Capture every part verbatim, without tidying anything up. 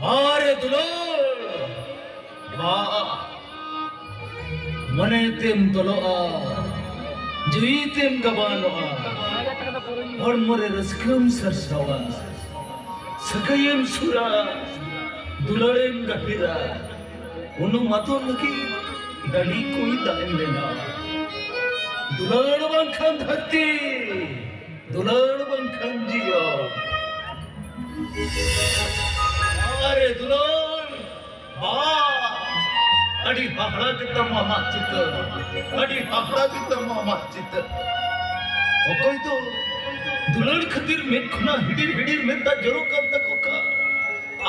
ᱟᱨᱮ ᱫᱩᱞᱟᱹᱲ, ᱵᱟ, ᱢᱚᱱᱮ ᱛᱮᱢ ᱫᱚᱞᱚᱜᱼᱟ, ᱡᱤᱣᱤ ᱛᱮᱢ ᱜᱟᱵᱟᱱᱚᱜᱼᱟ, ᱦᱚᱲᱢᱚ ᱨᱮ ᱨᱟᱹᱥᱠᱟᱹᱢ ᱥᱟᱨᱥᱟᱣᱟ, ᱥᱟᱹᱜᱟᱹᱭᱮᱢ ᱥᱩᱨᱟ, ᱫᱩᱞᱟᱹᱲᱮᱢ ᱜᱟᱹᱦᱤᱨᱟ, ᱩᱱᱩᱢ ᱟᱛᱳ ᱞᱟᱹᱜᱤᱫ ᱰᱟᱹᱰᱤ ᱠᱚᱭ ᱫᱟᱜ ᱮᱢ ᱞᱮᱱᱟ᱾ ᱫᱩᱞᱟᱹᱲ ᱵᱟᱝᱠᱷᱟᱱ ᱫᱷᱟᱹᱨᱛᱤ, ᱫᱩᱞᱟᱹᱲ ᱵᱟᱝᱠᱷᱟᱱ ᱡᱤᱭᱚᱱ᱾ ᱟᱨᱮ ᱫᱩᱞᱟᱹᱲ, ᱵᱟ, ᱟᱹᱰᱤ ᱦᱟᱦᱟᱲᱟ ᱜᱮᱛᱟᱢ ᱟᱢᱟᱜ ᱪᱤᱛᱟᱹᱨ, ᱟᱹᱰᱤ ᱦᱟᱦᱟᱲᱟ ᱜᱮᱛᱟᱢ ᱟᱢᱟᱜ ᱪᱤᱛᱟᱹᱨ᱾ ᱚᱠᱚᱭ ᱫᱚ ᱫᱩᱞᱟᱹᱲ ᱠᱷᱟᱹᱛᱤᱨ ᱢᱮᱫ ᱠᱷᱚᱱᱟᱜ ᱦᱤᱰᱤᱨ ᱦᱤᱰᱤᱨ ᱢᱮᱫ ᱫᱟᱜ ᱡᱚᱨᱚᱜ ᱠᱟᱱ ᱛᱟᱠᱚ ᱠᱷᱟᱱ,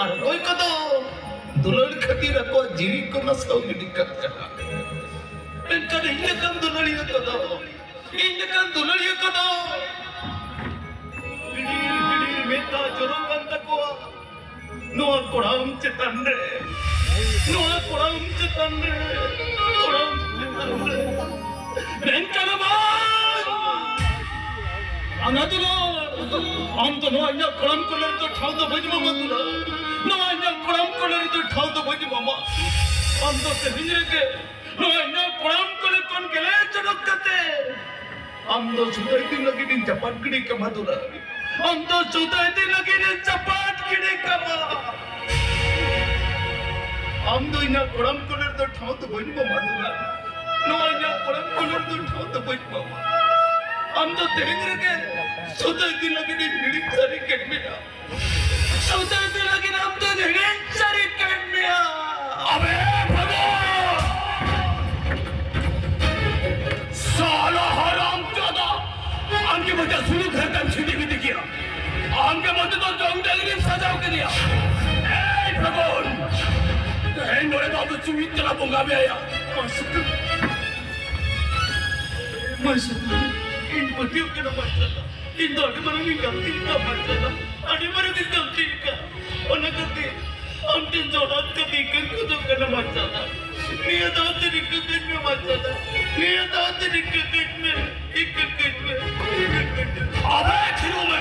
ᱟᱨ ᱚᱠᱚᱭ ᱠᱚᱫᱚ ᱫᱩᱞᱟᱹᱲ ᱠᱷᱟᱹᱛᱤᱨ ᱟᱠᱚᱣᱟᱜ ᱡᱤᱣᱤ ᱠᱚ ᱱᱟᱥᱟᱣ ᱜᱤᱰᱤ ᱠᱟᱜ ᱠᱟᱱᱟ᱾ ᱢᱮᱱᱠᱷᱟᱱ ᱤᱧ ᱞᱮᱠᱟᱱ ᱫᱩᱞᱟᱹᱲᱤᱭᱟᱹ ᱠᱚᱫᱚ, ᱤᱧ ᱞᱮᱠᱟᱱ ᱫᱩᱞᱟᱹᱲᱤᱭᱟᱹ ᱠᱚᱫᱚ ᱦᱤᱰᱤᱨ ᱦᱤᱰᱤᱨ ᱢᱮᱫ ᱫᱟᱜ ᱡᱚᱨᱚᱜ ᱠᱟᱱ ᱛᱟᱠᱚᱣᱟ ᱱᱚᱣᱟ ᱠᱚᱲᱟᱢ ᱪᱮᱛᱟᱱ ᱨᱮ, ᱱᱚᱣᱟ ᱠᱚᱲᱟᱢ ᱪᱮᱛᱟᱱ ᱨᱮ, ᱠᱚᱲᱟᱢ ᱪᱮᱛᱟᱱ ᱨᱮ᱾ ᱢᱮᱱᱠᱷᱟᱱ ᱵᱟᱝ, ᱟᱱᱟ ᱫᱩᱞᱟᱹᱲ, ᱟᱢ ᱫᱚ ᱱᱚᱣᱟ ᱤᱧᱟᱹᱜ ᱠᱚᱲᱟᱢ ᱠᱚᱞᱮ ᱨᱮᱫᱚ ᱴᱷᱟᱶ ᱫᱚ ᱵᱟᱹᱧ ᱮᱢᱟᱢᱟ ᱫᱩᱞᱟᱹᱲ, ᱱᱚᱣᱟ ᱤᱧᱟᱹᱜ ᱠᱚᱲᱟᱢ ᱠᱚᱞᱮ ᱨᱮᱫᱚ ᱴᱷᱟᱶ ᱫᱚ ᱵᱟᱹᱧ ᱮᱢᱟᱢᱟ᱾ ᱟᱢ ᱫᱚ ᱛᱮᱦᱮᱧ ᱨᱮᱜᱮ ᱱᱚᱣᱟ ᱤᱧᱟᱹᱜ ᱠᱚᱲᱟᱢ ᱠᱚᱞᱮ ᱠᱷᱚᱱ ᱜᱮᱞᱮ ᱪᱚᱰᱚᱠ ᱠᱟᱛᱮ ᱟᱢ ᱫᱚ ᱥᱩᱫᱷᱟᱹᱭ ᱫᱤᱱ ᱞᱟᱹᱜᱤᱫ ᱤᱧ ᱪᱟᱯᱟᱫ ᱜᱤᱰᱤ ᱠᱟᱢᱟ ᱫᱩᱞᱟᱹᱲ᱾ ᱟᱢ ᱫᱚ ᱥᱩᱫᱷᱟᱹᱭ ᱫᱤᱱ ᱞᱟᱹᱜᱤᱫ ᱤᱧ ᱪᱟᱯᱟᱫ ᱜᱤᱰᱤ ᱠᱟᱢᱟ᱾ ᱟᱢ ᱫᱚ ᱤᱧᱟᱹᱜ ᱠᱚᱲᱟᱢ ᱠᱚᱞᱮ ᱨᱮᱫᱚ ᱴᱷᱟᱶ ᱫᱚ ᱵᱟᱹᱧ ᱮᱢᱟᱢᱟ ᱫᱩᱞᱟᱹᱲ᱾ ᱱᱚᱣᱟ ᱤᱧᱟᱹᱜ ᱠᱚᱲᱟᱢ ᱠᱚᱞᱮ ᱨᱮᱫᱚ ᱴᱷᱟᱶ ᱫᱚ ᱵᱟᱹᱧ ᱮᱢᱟᱢᱟ᱾ ᱟᱢ ᱫᱚ ᱛᱮᱦᱮᱧ ᱨᱮᱜᱮ ᱥᱩᱫᱷᱟᱹᱭ ᱫᱤᱱ ᱞᱟᱹᱜᱤᱫ ᱤᱧ ᱦᱤᱲᱤᱧ ᱥᱟᱹᱨᱤ ᱠᱮᱫ ᱢᱮᱭᱟ᱾ ᱥᱟᱶᱛᱮ ᱤᱫᱤ ᱞᱟᱹᱜᱤᱫ ᱟᱢ ᱫᱚᱧ ᱦᱤᱲᱤᱧ ᱥᱟᱹᱨᱤ ᱠᱮᱫ ᱢᱮᱭᱟ᱾ ᱟᱵᱮ ᱵᱷᱟᱜᱚ! ᱥᱟᱞᱟ ᱦᱟᱨᱟᱢ ᱡᱟᱫᱟ! ᱟᱢ ᱜᱮ ᱵᱟᱡᱟ ᱥᱩᱞᱩᱠ ᱦᱟᱨᱛᱟᱢ ᱪᱷᱤᱸᱰᱤ ᱵᱤᱫᱤ ᱠᱮᱭᱟ᱾ ᱟᱢ ᱜᱮ ᱵᱟᱡᱟ ᱫᱚ ᱡᱚᱝ ᱰᱟᱝᱨᱤᱢ ᱥᱟᱡᱟᱣ ᱠᱮᱫᱮᱭᱟ᱾ ᱮᱭ ᱯᱷᱟᱹᱜᱩᱱ! ᱛᱮᱦᱮᱧ ᱱᱚᱰᱮ ᱫᱚ ᱟᱵᱚ ᱡᱤᱣᱤᱫ ᱛᱮᱞᱟ ᱵᱚᱸᱜᱟ ᱢᱮᱭᱟ᱾ ᱢᱟ ᱥᱤᱛᱩᱝ᱾ ᱢᱟᱹᱭ ᱥᱟᱫᱟ, ᱤᱧ ᱯᱟᱹᱛᱭᱟᱹᱣ ᱠᱟᱱᱟ ᱢᱟᱹᱭ ᱥᱟᱫᱟ᱾ ᱤᱧ ᱫᱚ ᱟᱹᱰᱤ ᱢᱟᱨᱟᱝ ᱤᱧ ᱜᱟᱹᱞᱛᱤ ᱟᱠᱟᱫ ᱢᱟᱹᱭ ᱥᱟᱫᱟ, ᱟᱹᱰᱤ ᱢᱟᱨᱟᱝ ᱤᱧ ᱜᱟᱹᱞᱛᱤ ᱟᱠᱟᱫ᱾ ᱚᱱᱟ ᱠᱷᱟᱹᱛᱤᱨ ᱟᱢ ᱴᱷᱮᱱ ᱡᱚᱦᱟᱨ ᱠᱟᱛᱮ ᱤᱠᱟᱹᱧ ᱠᱷᱚᱡᱚᱜ ᱠᱟᱱᱟ ᱢᱟᱹᱭ ᱥᱟᱫᱟ᱾ ᱱᱤᱭᱟᱹ ᱫᱷᱟᱣ ᱛᱮ ᱨᱤᱠᱟᱹ ᱠᱟᱹᱧ ᱢᱮ ᱢᱟᱹᱭ ᱥᱟᱫᱟ, ᱱᱤᱭᱟᱹ ᱫᱷᱟᱣ ᱛᱮ ᱨᱤᱠᱟᱹ ᱠᱟᱹᱧ ᱢᱮ, ᱤᱠᱟᱹ ᱠᱟᱹᱧ ᱢᱮ, ᱤᱠᱟᱹ ᱠᱟᱹᱧ ᱢᱮ᱾ ᱟᱵᱮ ᱛᱷᱤᱨᱚᱜ ᱢᱮ!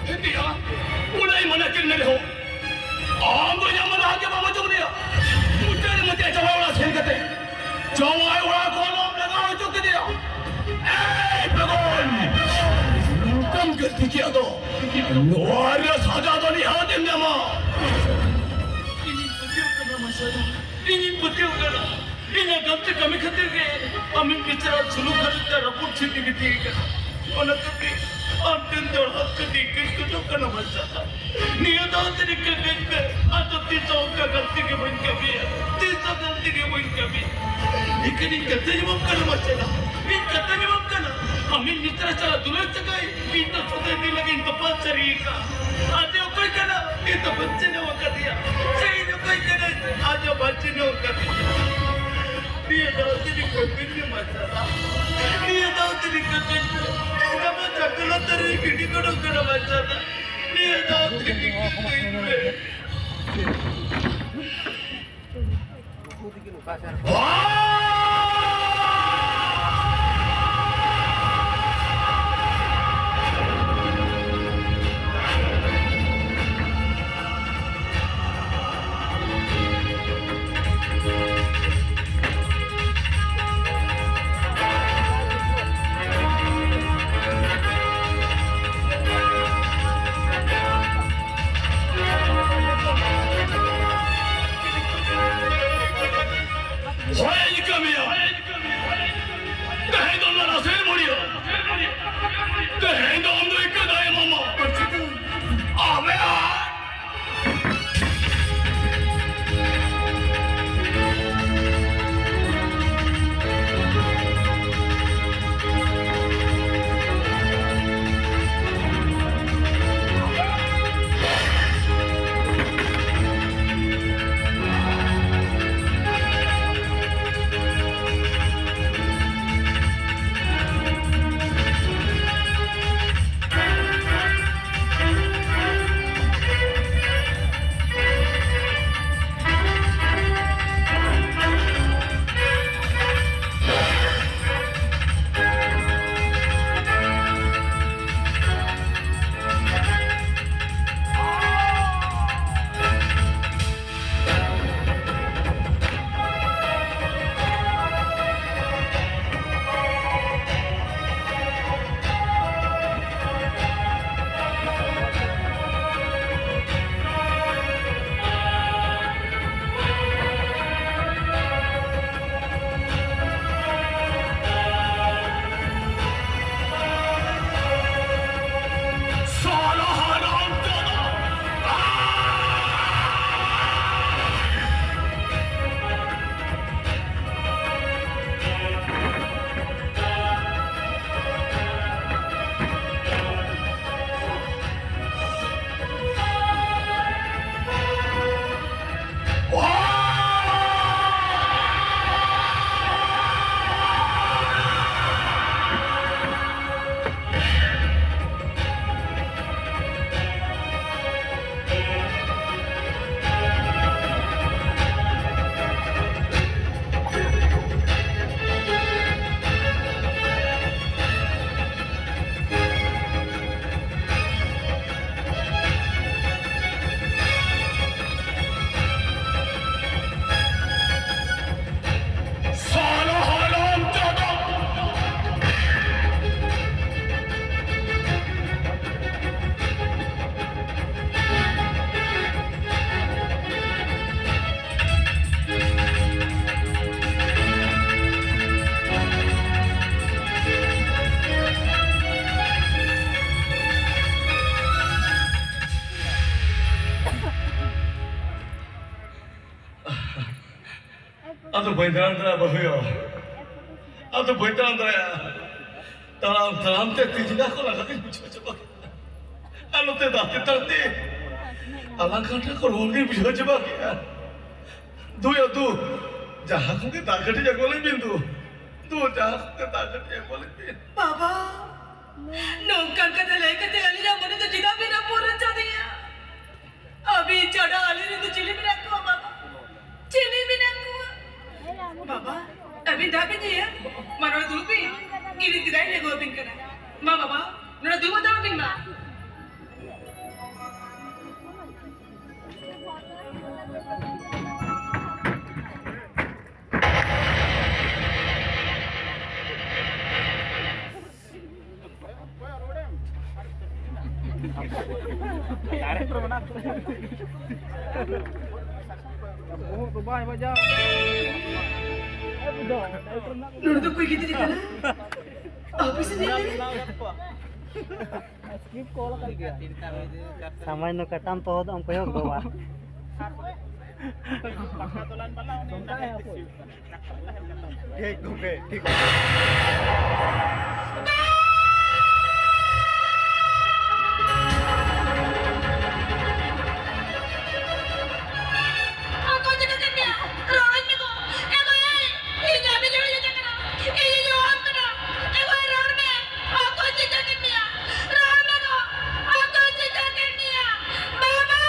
ᱦᱤᱸᱫᱤᱭᱟ, ᱩᱱᱟᱹᱜ ᱢᱟᱱᱟ ᱠᱮᱫ ᱢᱮ ᱨᱮᱦᱚᱸ, ᱟᱢ ᱫᱚ ᱤᱧᱟᱜ ᱢᱟᱱᱟ ᱜᱮ ᱵᱟᱢ ᱟᱸᱡᱚᱢ ᱞᱮᱭᱟ᱾ ᱢᱩᱪᱟᱹᱫ ᱨᱮ ᱢᱩᱪᱟᱹᱫ ᱡᱟᱶᱟᱭ ᱚᱲᱟᱜ ᱥᱮᱱ ᱠᱟᱛᱮ, ᱡᱟᱶᱟᱭ ᱚᱲᱟᱜ ᱠᱷᱚᱱ ᱟᱞᱚᱢ ᱞᱟᱜᱟ ᱦᱚᱪᱚ ᱠᱮᱫᱮᱭᱟ᱾ ᱮᱭ ᱯᱟᱜᱚᱞ! ᱱᱚᱝᱠᱟᱢ ᱜᱟᱹᱞᱛᱤ ᱠᱮᱫ ᱫᱚ, ᱱᱚᱣᱟ ᱨᱮᱭᱟᱜ ᱥᱟᱡᱟ ᱫᱚ ᱱᱤᱦᱟᱹᱛ ᱮᱢ ᱧᱟᱢᱟ᱾ ᱤᱧᱤᱧ ᱯᱟᱹᱛᱭᱟᱹᱣ ᱠᱟᱱᱟ ᱢᱟᱹᱭ ᱥᱟᱫᱟ, ᱤᱧᱤᱧ ᱯᱟᱹᱛᱭᱟᱹᱣ ᱠᱟᱱᱟ᱾ ᱤᱧᱟᱹᱜ ᱜᱟᱹᱞᱛᱤ ᱠᱟᱹᱢᱤ ᱠᱷᱟᱹᱛᱤᱨ ᱜᱮ ᱟᱢᱤᱡ ᱢᱤᱥᱨᱟ ᱥᱩᱞᱩᱠ ᱜᱷᱟᱨᱚᱸᱡᱽ ᱫᱚ ᱨᱟᱹᱯᱩᱫ ᱪᱷᱤᱛᱤ ᱵᱤᱛᱤ ᱟᱠᱟᱱᱟ᱾ ᱚᱱᱟ ᱠᱷᱟᱹᱛᱤᱨ ᱟᱢ ᱴᱷᱮᱱ ᱫᱚᱦᱲᱟ ᱠᱟᱛᱮ ᱤᱠᱟᱹᱧ ᱠᱷᱚᱡᱚᱜ ᱠᱟᱱᱟ ᱢᱟᱹᱭ ᱥᱟᱫᱟ᱾ ᱱᱤᱭᱟᱹ ᱫᱷᱟᱣ ᱛᱮ ᱤᱠᱟᱹ ᱠᱟᱹᱧ ᱢᱮ, ᱟᱫᱚ ᱛᱤᱥ ᱦᱚᱸ ᱚᱱᱠᱟ ᱜᱟᱹᱞᱛᱤ ᱜᱮ ᱵᱟᱹᱧ ᱠᱟᱹᱢᱤᱭᱟ, ᱛᱤᱥ ᱦᱚᱸ ᱜᱟᱹᱞᱛᱤ ᱜᱮ ᱵᱟᱹᱧ ᱠᱟᱹᱢᱤᱭᱟ᱾ ᱤᱠᱟᱹᱧ ᱠᱟᱛᱷᱟᱧ ᱮᱢᱟᱢ ᱠᱟᱱᱟ ᱢᱟᱹᱭ ᱥᱟᱫᱟ, ᱤᱧ ᱠᱟᱛᱷᱟᱧ ᱮᱢᱟᱢ ᱠᱟᱱᱟ᱾ ᱟᱢᱤᱡ ᱢᱤᱥᱨᱟ ᱥᱟᱞᱟᱜ ᱫᱩᱞᱟᱹᱲ ᱥᱟᱹᱜᱟᱹᱭ ᱤᱧ ᱫᱚ ᱥᱚᱫᱟᱭ ᱫᱤᱱ ᱞᱟᱹᱜᱤᱫ ᱤᱧ ᱛᱚᱯᱟᱜ ᱥᱟᱹᱨᱤ ᱟᱠᱟᱫᱼᱟ᱾ ᱟᱡ ᱫᱚ ᱚᱠᱚᱭ ᱠᱟᱱᱟ? ᱤᱧ ᱫᱚ ᱵᱟᱹᱧ ᱪᱤᱱᱦᱟᱹᱣ ᱟᱠᱟᱫᱮᱭᱟ᱾ ᱥᱮ ᱤᱧ ᱚᱠᱚᱭ ᱠᱟᱱᱟᱧ? ᱟᱡ ᱦᱚᱸ ᱵᱟᱭ ᱪᱤᱱᱦᱟᱹᱣ ᱟᱠᱟᱫᱤᱧᱟ᱾ ᱱᱤᱭᱟᱹ ᱫᱷᱟᱣ ᱛᱮ ᱤᱠᱟᱹ ᱠᱟᱹᱧ ᱢᱮ ᱢᱟᱹᱭ ᱥᱟᱫᱟ᱾ ᱱᱤᱭᱟᱹ ᱫᱷᱟᱣ ᱛᱮ ᱤᱠᱟᱹ ᱠᱟᱹᱧ ᱢᱮ᱾ ᱟᱢᱟᱜ ᱪᱟᱠᱚ ᱞᱟᱛᱟᱨ ᱨᱮ ᱜᱤᱰᱤ ᱜᱚᱫᱚᱜ ᱠᱟᱱᱟ ᱢᱟᱹᱭ ᱥᱟᱫᱟ᱾ ᱱᱤᱭᱟᱹ ᱫᱷᱟᱣ ᱛᱮ ᱤᱠᱟᱹ ᱠᱟᱹᱧ ᱢᱮ᱾ ᱦᱳᱭ, ᱤᱧ ᱠᱟᱹᱢᱤᱭᱟ᱾ ᱵᱟᱹᱧ ᱫᱟᱬᱟᱱ ᱫᱟᱲᱮᱭᱟᱜᱼᱟ ᱵᱟᱹᱦᱩᱭᱟ, ᱟᱫᱚ ᱵᱟᱹᱧ ᱫᱟᱬᱟᱱ ᱫᱟᱲᱮᱭᱟᱜᱼᱟ᱾ ᱛᱟᱲᱟᱢ ᱛᱟᱲᱟᱢ ᱛᱮ ᱛᱤ ᱡᱟᱸᱜᱟ ᱠᱚ ᱞᱟᱸᱜᱟ ᱜᱤᱧ ᱵᱩᱡᱷᱟᱹᱣ ᱪᱟᱵᱟ ᱠᱮᱫᱟ᱾ ᱟᱨ ᱱᱚᱛᱮ ᱫᱟᱜ ᱛᱮᱛᱟᱝ ᱛᱮ ᱟᱞᱟᱝ ᱠᱟᱱᱴᱷᱟ ᱠᱚ ᱨᱚᱦᱚᱲ ᱜᱤᱧ ᱵᱩᱡᱷᱟᱹᱣ ᱪᱟᱵᱟ ᱠᱮᱫᱟ᱾ ᱫᱩ ᱭᱟ ᱫᱩ, ᱡᱟᱦᱟᱸ ᱠᱷᱚᱱ ᱜᱮ ᱫᱟᱜ ᱠᱟᱹᱴᱤᱡ ᱟᱹᱜᱩ ᱟᱹᱞᱤᱧ ᱵᱤᱱ ᱫᱩ᱾ ᱫᱩ, ᱡᱟᱦᱟᱸ ᱠᱷᱚᱱ ᱜᱮ ᱫᱟᱜ ᱠᱟᱹᱴᱤᱡ ᱟᱹᱜᱩ ᱟᱹᱞᱤᱧ ᱵᱤᱱ᱾ ᱵᱟᱵᱟ, ᱱᱚᱝᱠᱟᱱ ᱠᱟᱛᱷᱟ ᱞᱟᱹᱭ ᱠᱟᱛᱮ ᱟᱹᱞᱤᱧᱟᱜ ᱢᱚᱱᱮ ᱫᱚ ᱪᱮᱫᱟᱜ ᱵᱤᱱ ᱨᱟᱹᱯᱩᱫ ᱦᱚᱪᱚ ᱫᱤᱧᱟ? ᱟᱹᱵᱤᱱ ᱪᱷᱟᱰᱟ ᱟᱹᱞᱤᱧ ᱨᱮᱱ ᱫᱚ ᱪᱤᱞᱤ ᱢᱮᱱᱟᱜ ᱠᱚᱣᱟ ᱵᱟᱵᱟ? ᱪᱤᱞᱤ ᱢᱮᱱᱟᱜ ᱠᱚᱣᱟ? ᱵᱟᱵᱟ, ᱟᱹᱵᱤᱱ ᱫᱟᱜ ᱵᱤᱱ ᱧᱩᱭᱟ? ᱢᱟ ᱱᱚᱰᱮ ᱫᱩᱲᱩᱵ ᱵᱤᱱ, ᱤᱧ ᱪᱮᱫᱟᱜ ᱤᱧ ᱟᱹᱜᱩ ᱟᱹᱵᱤᱱ ᱠᱟᱱᱟ᱾ ᱢᱟ ᱵᱟᱵᱟ, ᱱᱚᱰᱮ ᱫᱩᱲᱩᱵ ᱦᱟᱛᱟᱲᱚᱜ ᱵᱤᱱ ᱢᱟ᱾ ᱱᱚᱰᱮ ᱫᱚ ᱚᱠᱚᱭ ᱜᱤᱫᱽᱨᱟᱹ ᱠᱟᱱᱟ? ᱚᱯᱷᱤᱥ ᱨᱮ ᱧᱮᱞ ᱞᱮᱜᱮ᱾ ᱥᱟᱢᱟᱱᱱᱚ ᱠᱟᱴᱟᱢ ᱛᱚᱦᱚᱫ ᱟᱢ ᱠᱚᱭᱚᱜ ᱫᱚ ᱵᱟ᱾ ᱴᱷᱤᱠ ᱜᱚᱢᱠᱮ, ᱴᱷᱤᱠ᱾ ᱚᱠᱚᱭ ᱪᱤᱠᱟᱹ ᱠᱮᱫ ᱢᱮᱭᱟ? ᱨᱚᱲᱟᱹᱧ ᱢᱮ ᱜᱚ᱾ ᱮ ᱜᱚ, ᱮ, ᱤᱧ ᱟᱹᱰᱤ ᱡᱳᱨᱤᱧ ᱞᱟᱡᱟᱜ ᱠᱟᱱᱟ᱾ ᱤᱧᱤᱧ ᱦᱚᱦᱚᱣᱟᱢ ᱠᱟᱱᱟ᱾ ᱮ ᱜᱚ, ᱨᱚᱲ ᱢᱮ᱾ ᱚᱠᱚᱭ ᱪᱤᱠᱟᱹ ᱠᱮᱫ ᱢᱮᱭᱟ? ᱨᱚᱲ ᱢᱮ ᱜᱚ᱾ ᱚᱠᱚᱭ ᱪᱤᱠᱟᱹ ᱠᱮᱫ ᱢᱮᱭᱟ? ᱵᱟᱵᱟ!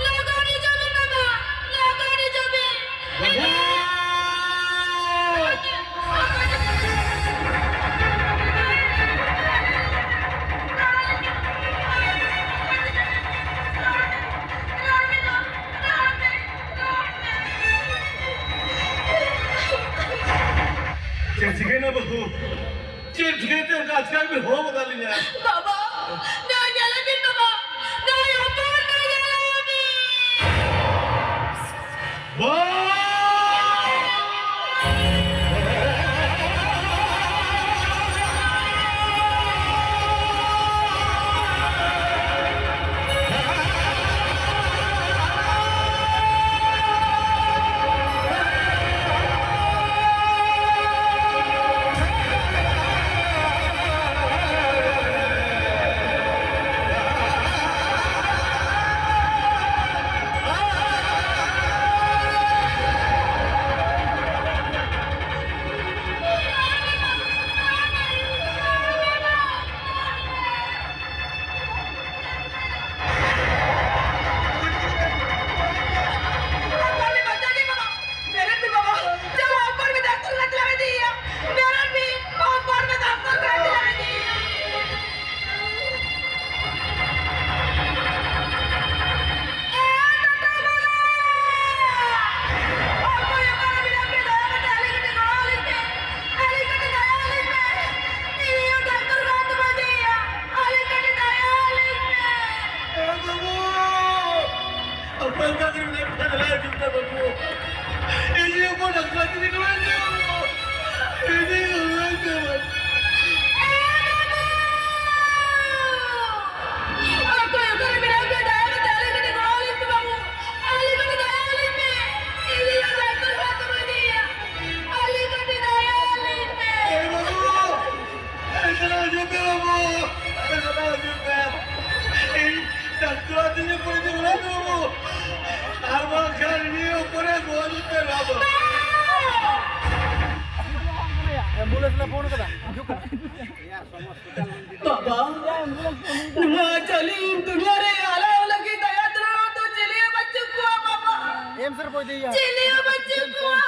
ᱞᱚᱜᱚᱱ ᱦᱤᱡᱩᱜ ᱢᱮ ᱵᱟᱵᱟ! ᱞᱚᱜᱚᱱ ᱦᱤᱡᱩᱜ ᱢᱮ! ᱵᱟᱵᱟ! ᱪᱮᱫ ᱪᱤᱠᱟᱹᱭᱮᱱᱟ ᱵᱟᱹᱵᱩ? ᱪᱮᱫ ᱪᱤᱠᱟᱹᱭᱮᱱ ᱛᱮ ᱚᱱᱠᱟ ᱟᱪᱠᱟ ᱵᱤᱱ ᱦᱚᱦᱚ ᱜᱚᱫ ᱟᱹᱞᱤᱧᱟ? ᱵᱟᱵᱟ, ᱱᱚᱣᱟ ᱧᱮᱞ ᱵᱤᱱ ᱵᱟᱵᱟ, ᱱᱚᱣᱟ ᱦᱚᱯᱚᱱ ᱫᱚ ᱧᱮᱞ ᱵᱤᱱ᱾ ᱵᱟᱵᱟ! ᱟᱨ ᱵᱟᱝᱠᱷᱟᱱ ᱱᱤᱭᱟᱹ ᱯᱚᱨᱮ ᱜᱚᱡ ᱩᱛᱟᱹᱨ ᱟᱵᱚ᱾ ᱮᱢᱵᱩᱞᱮᱱᱥ ᱞᱮ ᱯᱷᱳᱱ ᱠᱟᱫᱟ, ᱦᱤᱡᱩᱜ ᱠᱟᱱᱟ᱾ ᱵᱟᱵᱟ, ᱱᱚᱣᱟ ᱡᱟᱹᱞᱤᱢ ᱫᱩᱱᱤᱭᱟᱹ ᱨᱮ ᱟᱞᱟᱭ ᱞᱟᱹᱜᱤᱫ ᱫᱟᱭᱟ ᱫᱩᱞᱟᱹᱲ ᱫᱚ ᱪᱤᱞᱤ ᱦᱚᱸ ᱵᱟᱹᱪᱩᱜ ᱠᱚᱣᱟ ᱵᱟᱵᱟ᱾ ᱮᱢᱥ ᱨᱮ ᱵᱚ ᱤᱫᱤᱭᱮᱭᱟ᱾ ᱪᱤᱞᱤ ᱦᱚᱸ ᱵᱟᱹᱪᱩᱜ ᱠᱚᱣᱟ᱾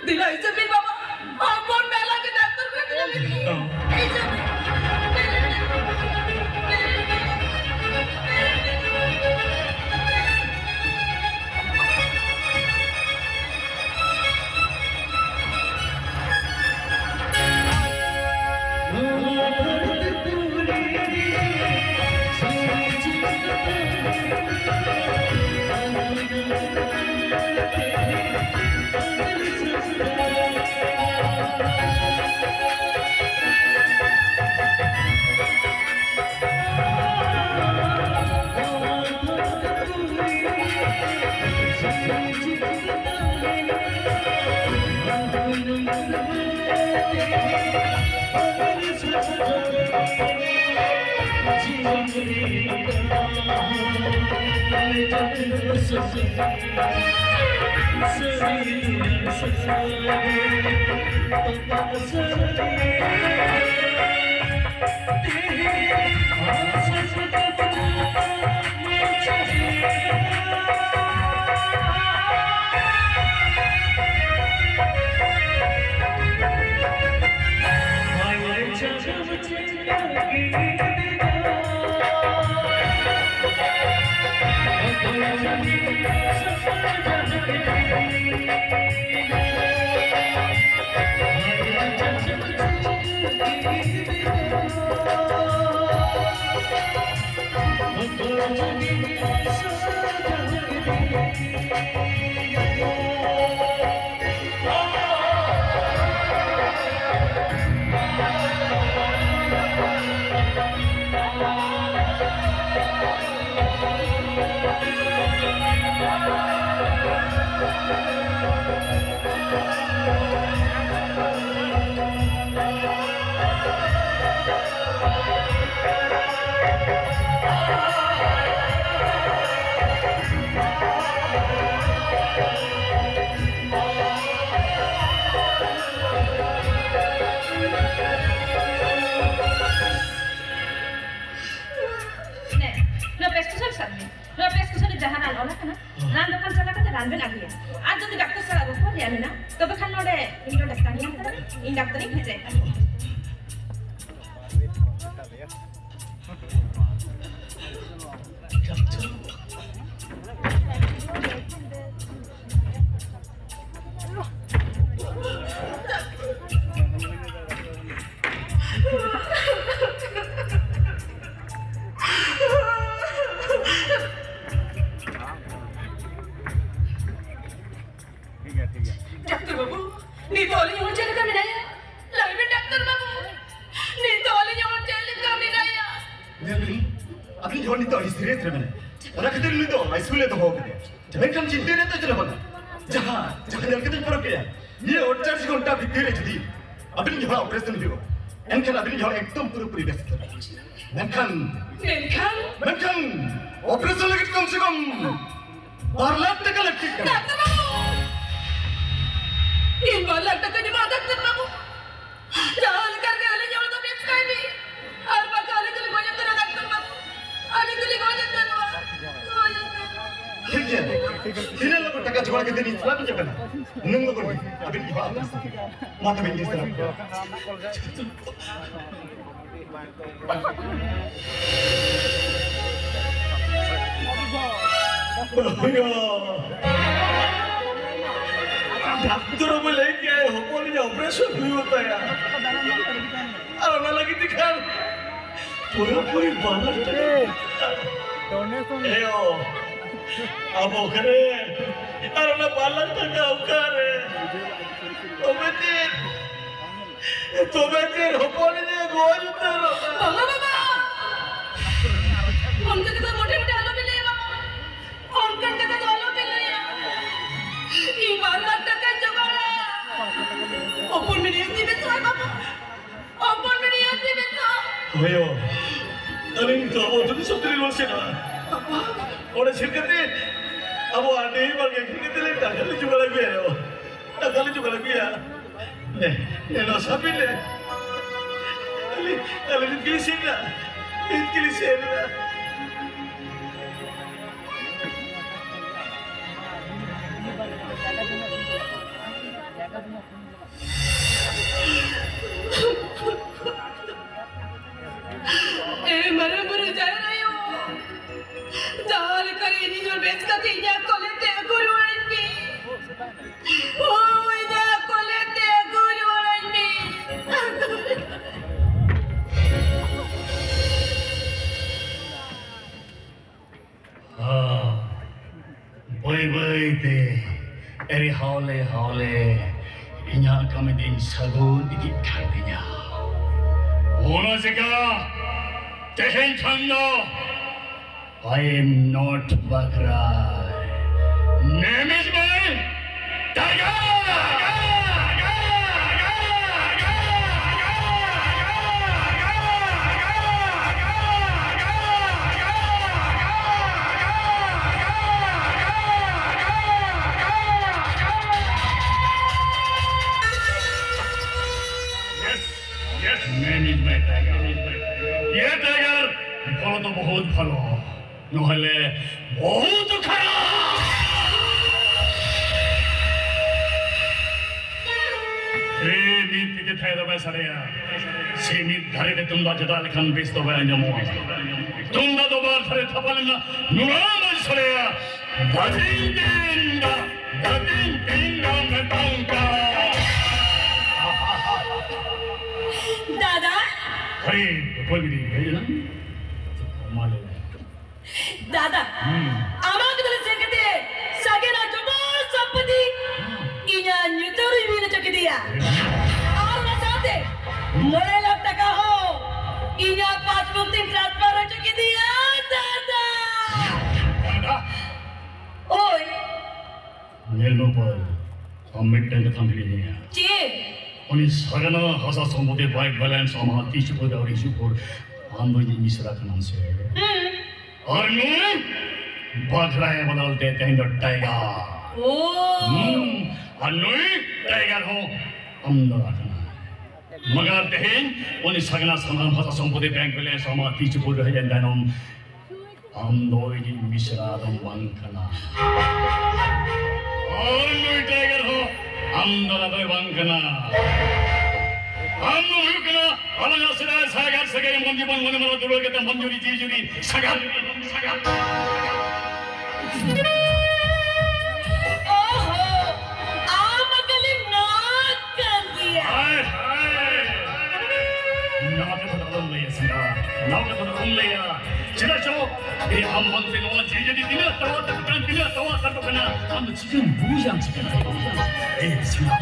ᱫᱮᱞᱟ ᱦᱤᱡᱩᱜ ᱵᱤᱱ ᱵᱟᱵᱟ, ᱦᱚᱯᱚᱱ ᱢᱮᱞᱟ ᱜᱮ ᱰᱟᱠᱛᱚᱨ ᱠᱷᱟᱱᱟ ᱨᱮ ᱢᱮᱱᱟᱭᱟ᱾ ᱦᱤᱡᱩᱜ ᱵᱤᱱ᱾ ᱤᱧ ᱫᱚ ᱰᱟᱠᱛᱟᱨ ᱧᱮᱞ ᱠᱟᱹᱫᱟᱹᱧ, ᱤᱧ ᱰᱟᱠᱛᱟᱨᱤᱧ ᱵᱷᱮᱡᱟᱭ ᱠᱟᱱᱟ᱾ ᱴᱷᱤᱠ ᱜᱮᱭᱟ, ᱴᱷᱤᱠ ᱜᱮᱭᱟ᱾ ᱰᱟᱠᱛᱟᱨ ᱵᱟᱹᱵᱩ, ᱱᱤᱛᱚᱜ ᱟᱹᱞᱤᱧ ᱦᱚᱲ ᱪᱮᱫ ᱞᱮᱠᱟ ᱢᱮᱱᱟᱭᱟ? ᱞᱟᱹᱭ ᱵᱤᱱ ᱰᱟᱠᱛᱟᱨ ᱵᱟᱹᱵᱩ, ᱱᱤᱛᱚᱜ ᱟᱹᱞᱤᱧ ᱦᱚᱲ ᱪᱮᱫ ᱞᱮᱠᱟ ᱢᱮᱱᱟᱭᱟ? ᱧᱮᱞ ᱵᱤᱱ, ᱟᱹᱵᱤᱱ ᱦᱚᱲ ᱱᱤᱛᱚᱜ ᱟᱹᱰᱤ serious ᱨᱮ ᱢᱮᱱᱟᱭᱟ᱾ ᱚᱱᱟ ᱠᱷᱟᱹᱛᱤᱨ ᱱᱩᱭ ᱫᱚ ICU ᱞᱮ ᱫᱚᱦᱚ ᱠᱟᱫᱮᱭᱟ᱾ ᱢᱮᱱᱠᱷᱟᱱ ᱪᱤᱱᱛᱟᱹ ᱨᱮᱱᱟᱜ ᱫᱚ ᱪᱮᱫ ᱦᱚᱸ ᱵᱟᱹᱱᱩᱜᱼᱟ᱾ ᱡᱟᱦᱟᱸ, ᱡᱟᱦᱟᱸ ᱧᱮᱞ ᱠᱟᱛᱮᱧ ᱯᱟᱨᱚᱢ ᱠᱮᱫᱟ, ᱱᱤᱭᱟᱹ ᱟᱴᱪᱚᱞᱞᱤᱥ ᱜᱷᱚᱱᱴᱟ ᱵᱷᱤᱛᱤᱨ ᱨᱮ ᱡᱩᱫᱤ ᱟᱹᱵᱤᱱ ᱡᱟᱦᱟᱸ operation ᱦᱩᱭᱩᱜᱼᱟ, ᱮᱱᱠᱷᱟᱱ ᱟᱹᱵᱤᱱ ᱡᱟᱦᱟᱸ ᱮᱠᱫᱚᱢ ᱯᱩᱨᱟᱹᱯᱩᱨᱤ ᱵᱮᱥ ᱩᱛᱟᱹᱨ᱾ ᱢᱮᱱᱠᱷᱟᱱ, ᱢᱮᱱᱠᱷᱟᱱ? ᱢᱮᱱᱠᱷᱟᱱ operation ᱞᱟᱹᱜᱤᱫ ᱠᱚᱢ ᱥᱮ ᱠᱚᱢ ᱵᱟᱨ ᱞᱟᱠᱷ ᱴᱟᱠᱟ ᱞᱟᱹᱠᱛᱤᱜ ᱠᱟᱱᱟ᱾ ᱰᱟᱠᱛᱟᱨ ᱵᱟᱹᱵᱩ! ᱤᱧ ᱵᱟᱨ ᱞᱟᱠᱷ ᱴᱟᱠᱟᱧ ᱮᱢᱟ ᱰᱟᱠᱛᱟᱨ ᱵᱟᱹᱵᱩ᱾ ᱡᱟᱦᱟᱸ ᱞᱮᱠᱟ ᱜᱮ ᱟᱹᱞᱤᱧ ᱦᱚᱲ ᱫᱚ ᱵᱮᱥ ᱠᱟᱭ ᱵᱤᱱ᱾ ᱟᱨ ᱵᱟᱠᱷᱟᱱ ᱟᱹᱞᱤᱧ ᱫᱚᱞᱤᱧ ᱜᱚᱡ ᱩᱛᱟᱹᱨᱚᱜᱼᱟ ᱰᱟᱠᱛᱟᱨ ᱵᱟᱹᱵᱩ᱾ ᱟᱹᱞᱤᱧ ᱫᱚᱞᱤᱧ ᱜᱚᱡ ᱩᱛᱟᱹᱨᱚᱜᱼᱟ᱾ ᱜᱚᱡ ᱩᱛᱟᱹᱨᱚᱜᱼᱟ᱾ ᱴᱷᱤᱠ ᱜᱮᱭᱟ᱾ ᱛᱤᱱᱟᱹᱜ ᱞᱚᱜᱚᱱ ᱴᱟᱠᱟ ᱡᱚᱜᱟᱲ ᱠᱟᱛᱮ ᱞᱤᱧ ᱪᱟᱞᱟᱜ ᱵᱤᱱ ᱪᱟᱞᱟᱜ ᱠᱟᱱᱟ᱾ ᱩᱱᱟᱹᱜ ᱞᱚᱜᱚᱱ ᱜᱮ ᱟᱹᱵᱤᱱ ᱡᱚᱦᱟᱨ᱾ ᱢᱟ ᱛᱚᱵᱮ ᱤᱧ ᱪᱟᱞᱟᱜ ᱠᱟᱱᱟ᱾ ᱰᱟᱠᱛᱚᱨ ᱵᱟᱵᱩ ᱞᱟᱹᱭ ᱠᱮᱜᱼᱟᱭ, ᱦᱚᱯᱚᱱᱤᱧ operation ᱦᱩᱭᱩᱜ ᱛᱟᱭᱟ᱾ ᱟᱨ ᱚᱱᱟ ᱞᱟᱹᱜᱤᱫ ᱛᱮ ᱠᱷᱟᱱ ᱯᱩᱨᱟᱹᱯᱩᱨᱤ ᱵᱟᱨ ᱞᱟᱠᱷ ᱴᱟᱠᱟ᱾ ᱮᱭᱳ, ᱟᱵᱚ ᱚᱠᱟᱨᱮ? ᱟᱨ ᱚᱱᱟ ᱵᱟᱨ ᱞᱟᱠᱷ ᱴᱟᱠᱟ ᱚᱠᱟᱨᱮ? ᱛᱚᱵᱮ ᱪᱮᱫ? ᱛᱚᱵᱮ ᱪᱮᱫ ᱦᱚᱯᱚᱱ ᱤᱧ ᱜᱚᱡ ᱩᱛᱟᱹᱨᱚᱜᱼᱟ? ᱵᱟᱵᱟ, ᱵᱟᱵᱟ! ᱚᱱᱠᱟ ᱠᱟᱛᱷᱟ ᱢᱚᱴᱷᱮ ᱢᱚᱴᱷᱮ ᱟᱞᱚᱯᱮ ᱞᱟᱹᱭᱟ, ᱵᱟᱵᱟ᱾ ᱚᱱᱠᱟᱱ ᱠᱟᱛᱷᱟ ᱫᱚ ᱟᱞᱚᱯᱮ ᱞᱟᱹᱭᱟ᱾ ᱤᱧ ᱵᱟᱨ ᱞᱟᱠᱷ ᱴᱟᱠᱟᱧ ᱡᱚᱜᱟᱲᱟ᱾ ᱦᱚᱯᱚᱱ ᱢᱮᱱᱟᱭᱟ ᱛᱤ ᱵᱮᱥᱚᱜᱼᱟᱭ, ᱵᱟᱵᱟ᱾ ᱦᱚᱯᱚᱱ ᱢᱮᱱᱟᱭᱟ ᱛᱤ ᱵᱮᱥᱚᱜ᱾ ᱦᱳᱭᱳ, ᱟᱹᱞᱤᱧ ᱫᱚ ᱟᱵᱚ ᱟᱹᱛᱩ ᱫᱤᱥᱚᱢ ᱛᱮᱞᱤᱧ ᱨᱩᱣᱟᱹᱲ ᱥᱮᱱᱚᱜᱼᱟ᱾ ᱚᱸᱰᱮ ᱥᱮᱱ ᱠᱟᱛᱮ ᱟᱵᱚ ᱟᱹᱰᱤ ᱵᱟᱲᱜᱮ ᱠᱷᱤᱨ ᱠᱟᱛᱮ ᱞᱮ ᱴᱟᱠᱟ ᱞᱮ ᱡᱚᱜᱟᱲ ᱟᱹᱜᱩᱭᱟ ᱭᱳ᱾ ᱴᱟᱠᱟ ᱞᱮ ᱡᱚᱜᱟᱲ ᱟᱹᱜᱩᱭᱟ᱾ ᱱᱮ, ᱱᱮ, ᱱᱚᱣᱟ ᱥᱟᱵ ᱵᱤᱱ ᱱᱮ᱾ ᱟᱹᱞᱤᱧ, ᱟᱹᱞᱤᱧ ᱠᱤᱞᱤ ᱥᱮᱱ ᱮᱱᱟ᱾ ᱤᱧ ᱠᱤᱞᱤ ᱥᱮᱱ ᱮᱱᱟ᱾ ᱮ ᱢᱟᱨᱟᱝ ᱵᱩᱨᱩ ᱡᱟᱦᱮᱨ ᱟᱭᱳ, ᱡᱟᱦᱟᱸ ᱞᱮᱠᱟᱨᱮ ᱤᱧ ᱦᱚᱸ ᱵᱮᱥ ᱠᱟᱛᱮ ᱤᱧᱟᱹᱜ ᱠᱚᱞᱮ ᱛᱮ ᱟᱹᱜᱩ ᱨᱩᱣᱟᱹᱲᱟᱹᱧ ᱢᱮ᱾ ᱦᱳᱭ, ᱤᱧᱟᱹᱜ ᱠᱚᱞᱮ ᱛᱮ ᱟᱹᱜᱩ ᱨᱩᱣᱟᱹᱲᱟᱹᱧ ᱢᱮ᱾ ᱦᱚᱸ, ᱵᱟᱹᱭ ᱵᱟᱹᱭ ᱛᱮ ᱮᱨᱮ ᱦᱟᱣᱞᱮ ᱦᱟᱣᱞᱮ ᱤᱧᱟᱹᱜ ᱠᱟᱹᱢᱤ ᱫᱤᱱ ᱥᱟᱹᱜᱩᱱ ᱤᱫᱤᱜ ᱠᱟᱱ ᱛᱤᱧᱟ᱾ ᱚᱱᱟ ᱪᱮᱠᱟ ᱛᱮᱦᱮᱧ ᱠᱷᱟᱱ ᱫᱚ I am not ᱵᱟᱜᱷᱨᱟᱭ᱾ Name is my Tiger! Yes, yes, name is my Tiger. ये टाइगर, ভালো তো বহুত ভালো। ᱱᱚᱦᱞᱮ ᱵᱚᱦᱩᱛ ᱠᱷᱟᱨᱟᱯ᱾ ᱨᱮ ᱢᱤᱫ ᱛᱤᱛᱮ ᱛᱷᱟᱭ ᱫᱚ ᱵᱟᱭ ᱥᱟᱰᱮᱭᱟ᱾ ᱥᱮ ᱢᱤᱫ ᱫᱷᱟᱨᱮ ᱨᱮ ᱛᱩᱢᱫᱟᱜ ᱪᱮᱛᱟᱱ ᱞᱮᱠᱷᱟᱱ ᱵᱮᱥ ᱫᱚ ᱵᱟᱭ ᱟᱸᱡᱚᱢᱚᱜᱼᱟ᱾ ᱛᱩᱢᱫᱟᱜ ᱫᱚ ᱵᱟᱨ ᱫᱷᱟᱨᱮ ᱛᱷᱟᱯᱟ ᱞᱮᱱᱟ, ᱱᱚᱣᱟ ᱵᱟᱭ ᱥᱟᱰᱮᱭᱟ᱾ ᱫᱟᱫᱤᱧ ᱫᱤᱱ ᱫᱟ, ᱫᱟᱫᱤᱧ ᱫᱤᱱ ᱫᱟ ᱢᱮᱛᱟᱢ ᱠᱟᱱᱟ᱾ ᱫᱟᱫᱟ᱾ ᱦᱳᱭ, ᱚᱠᱚᱭ ᱜᱤᱫᱤᱧ ᱦᱮᱡ ᱮᱱᱟ? ᱢᱟ ᱞᱟᱹᱭ ᱢᱮ᱾ ᱫᱟᱫᱟ, ᱦᱩᱸ᱾ ᱟᱢᱟᱜ ᱜᱤᱫᱽᱨᱟᱹ ᱥᱮᱱ ᱠᱟᱛᱮ ᱥᱟᱜᱮᱱᱟᱜ ᱡᱚᱛᱚ ᱥᱚᱢᱯᱚᱛᱤ ᱤᱧᱟᱜ ᱧᱩᱛᱩᱢ ᱨᱤᱧ ᱵᱤᱞ ᱦᱚᱪᱚ ᱠᱮᱫᱮᱭᱟ᱾ ᱟᱨ ᱚᱱᱟ ᱥᱟᱶᱛᱮ ᱢᱚᱬᱮ ᱞᱟᱠᱷ ᱴᱟᱠᱟ ᱦᱚᱸ ᱤᱧᱟᱜ ᱯᱟᱥᱵᱩᱠ ᱛᱤᱧ transfer ᱦᱚᱪᱚ ᱠᱮᱫᱮᱭᱟ, ᱫᱟᱫᱟ᱾ ᱫᱟᱫᱟ᱾ ᱳᱭ᱾ ᱧᱮᱞ ᱢᱮ ᱯᱟᱹᱞ, ᱟᱢ ᱢᱤᱫᱴᱟᱝ ᱠᱟᱛᱷᱟᱢ ᱦᱤᱲᱤᱧ ᱮᱫᱟ᱾ ᱪᱮᱫ? ᱩᱱᱤ ᱥᱟᱜᱮᱱᱟ ᱦᱟᱥᱟ ᱥᱚᱢᱯᱚᱛᱤ bank balance ᱟᱢᱟᱜ ᱛᱤ ᱪᱩᱯᱩᱫ ᱟᱹᱣᱨᱤ ᱦᱤᱡᱩᱜ ᱵᱷᱳᱨ ᱟᱢ ᱫᱚ ᱤᱧᱤᱡ ᱢᱤᱥᱨᱟ ᱠᱟᱱᱟᱢ ᱥᱮ? ᱦᱩᱸ᱾ ᱟᱨ ᱱᱩᱭ ᱵᱟᱜᱷᱨᱟᱭ ᱵᱚᱫᱚᱞ ᱛᱮ ᱛᱮᱦᱮᱧ ᱫᱚ ᱴᱟᱭᱜᱟᱨ᱾ ᱳ᱾ ᱦᱩᱸ᱾ ᱟᱨ ᱱᱩᱭ ᱴᱟᱭᱜᱟᱨ ᱦᱚᱸ ᱟᱢ ᱫᱟᱫᱟ ᱠᱟᱱᱟᱭ᱾ ᱢᱟᱜᱟᱨ ᱛᱮᱦᱮᱧ ᱩᱱᱤ ᱥᱟᱜᱮᱱᱟ ᱥᱟᱱᱟᱢ ᱦᱟᱥᱟ ᱥᱚᱢᱯᱚᱛᱤ bank balance ᱟᱢᱟᱜ ᱛᱤ ᱪᱩᱯᱩᱫ ᱨᱮ ᱦᱮᱡ ᱮᱱ ᱛᱟᱭᱱᱚᱢ, ᱟᱢ ᱫᱚ ᱤᱧᱤᱡ ᱢᱤᱥᱨᱟ ᱫᱚᱢ ᱵᱟᱝ ᱠᱟᱱᱟ᱾ ᱟᱨ ᱱᱩᱭ ᱴᱟᱭᱜᱟᱨ ᱦᱚᱸ ᱟᱢ ᱫᱚ ᱟᱫᱚᱭ ᱵᱟᱝ ᱠᱟᱱᱟ᱾ ᱟᱢ ᱫᱚ ᱦᱩᱭᱩᱜ ᱠᱟᱱᱟ ᱟᱞᱟᱝᱟᱜ ᱥᱮᱫᱟᱭ ᱥᱟᱭᱜᱟᱫ ᱥᱟᱹᱜᱟᱹᱭ ᱢᱚᱱ ᱡᱤᱵᱚᱱ ᱢᱚᱱᱮ ᱢᱚᱱᱮ ᱫᱩᱞᱟᱹᱲ ᱠᱟᱛᱮ ᱢᱚᱱ ᱡᱩᱨᱤ ᱡᱤᱣᱤ ᱡᱩᱨᱤ ᱥᱟᱜᱟᱫ᱾ ᱚᱦᱚ, ᱟᱢ ᱮᱠᱟᱞᱮᱢ ᱱᱚᱣᱟ ᱠᱟᱱ ᱜᱮᱭᱟ᱾ ᱦᱟᱭ, ᱦᱟᱭ᱾ ᱱᱚᱣᱟ ᱠᱟᱛᱷᱟ ᱫᱚ ᱟᱞᱚᱢ ᱞᱟᱹᱭᱟ ᱥᱮᱸᱫᱽᱨᱟ, ᱱᱚᱣᱟ ᱠᱟᱛᱷᱟ ᱫᱚ ᱟᱞᱚᱢ ᱞᱟᱹᱭᱟ᱾ ᱪᱮᱫᱟᱜ ᱪᱚ, ᱮ, ᱟᱢ ᱵᱟᱝᱛᱮ ᱱᱚᱣᱟ ᱡᱤᱣᱤ ᱡᱩᱫᱤ ᱛᱤᱱᱟᱹᱜ ᱛᱟᱣᱟ ᱠᱟᱴᱚᱜ ᱠᱟᱱᱟ, ᱛᱤᱱᱟᱹᱜ ᱛᱟᱣᱟ ᱠᱟᱴᱚᱜ ᱠᱟᱱᱟ, ᱟᱢ ᱫᱚ ᱪᱤᱠᱟᱹᱢ ᱵᱩᱡᱟ, ᱟᱢ ᱪᱤᱠᱟᱹᱢ ᱵᱩᱡᱟ? ᱮ, ᱥᱮᱸᱫᱽᱨᱟ,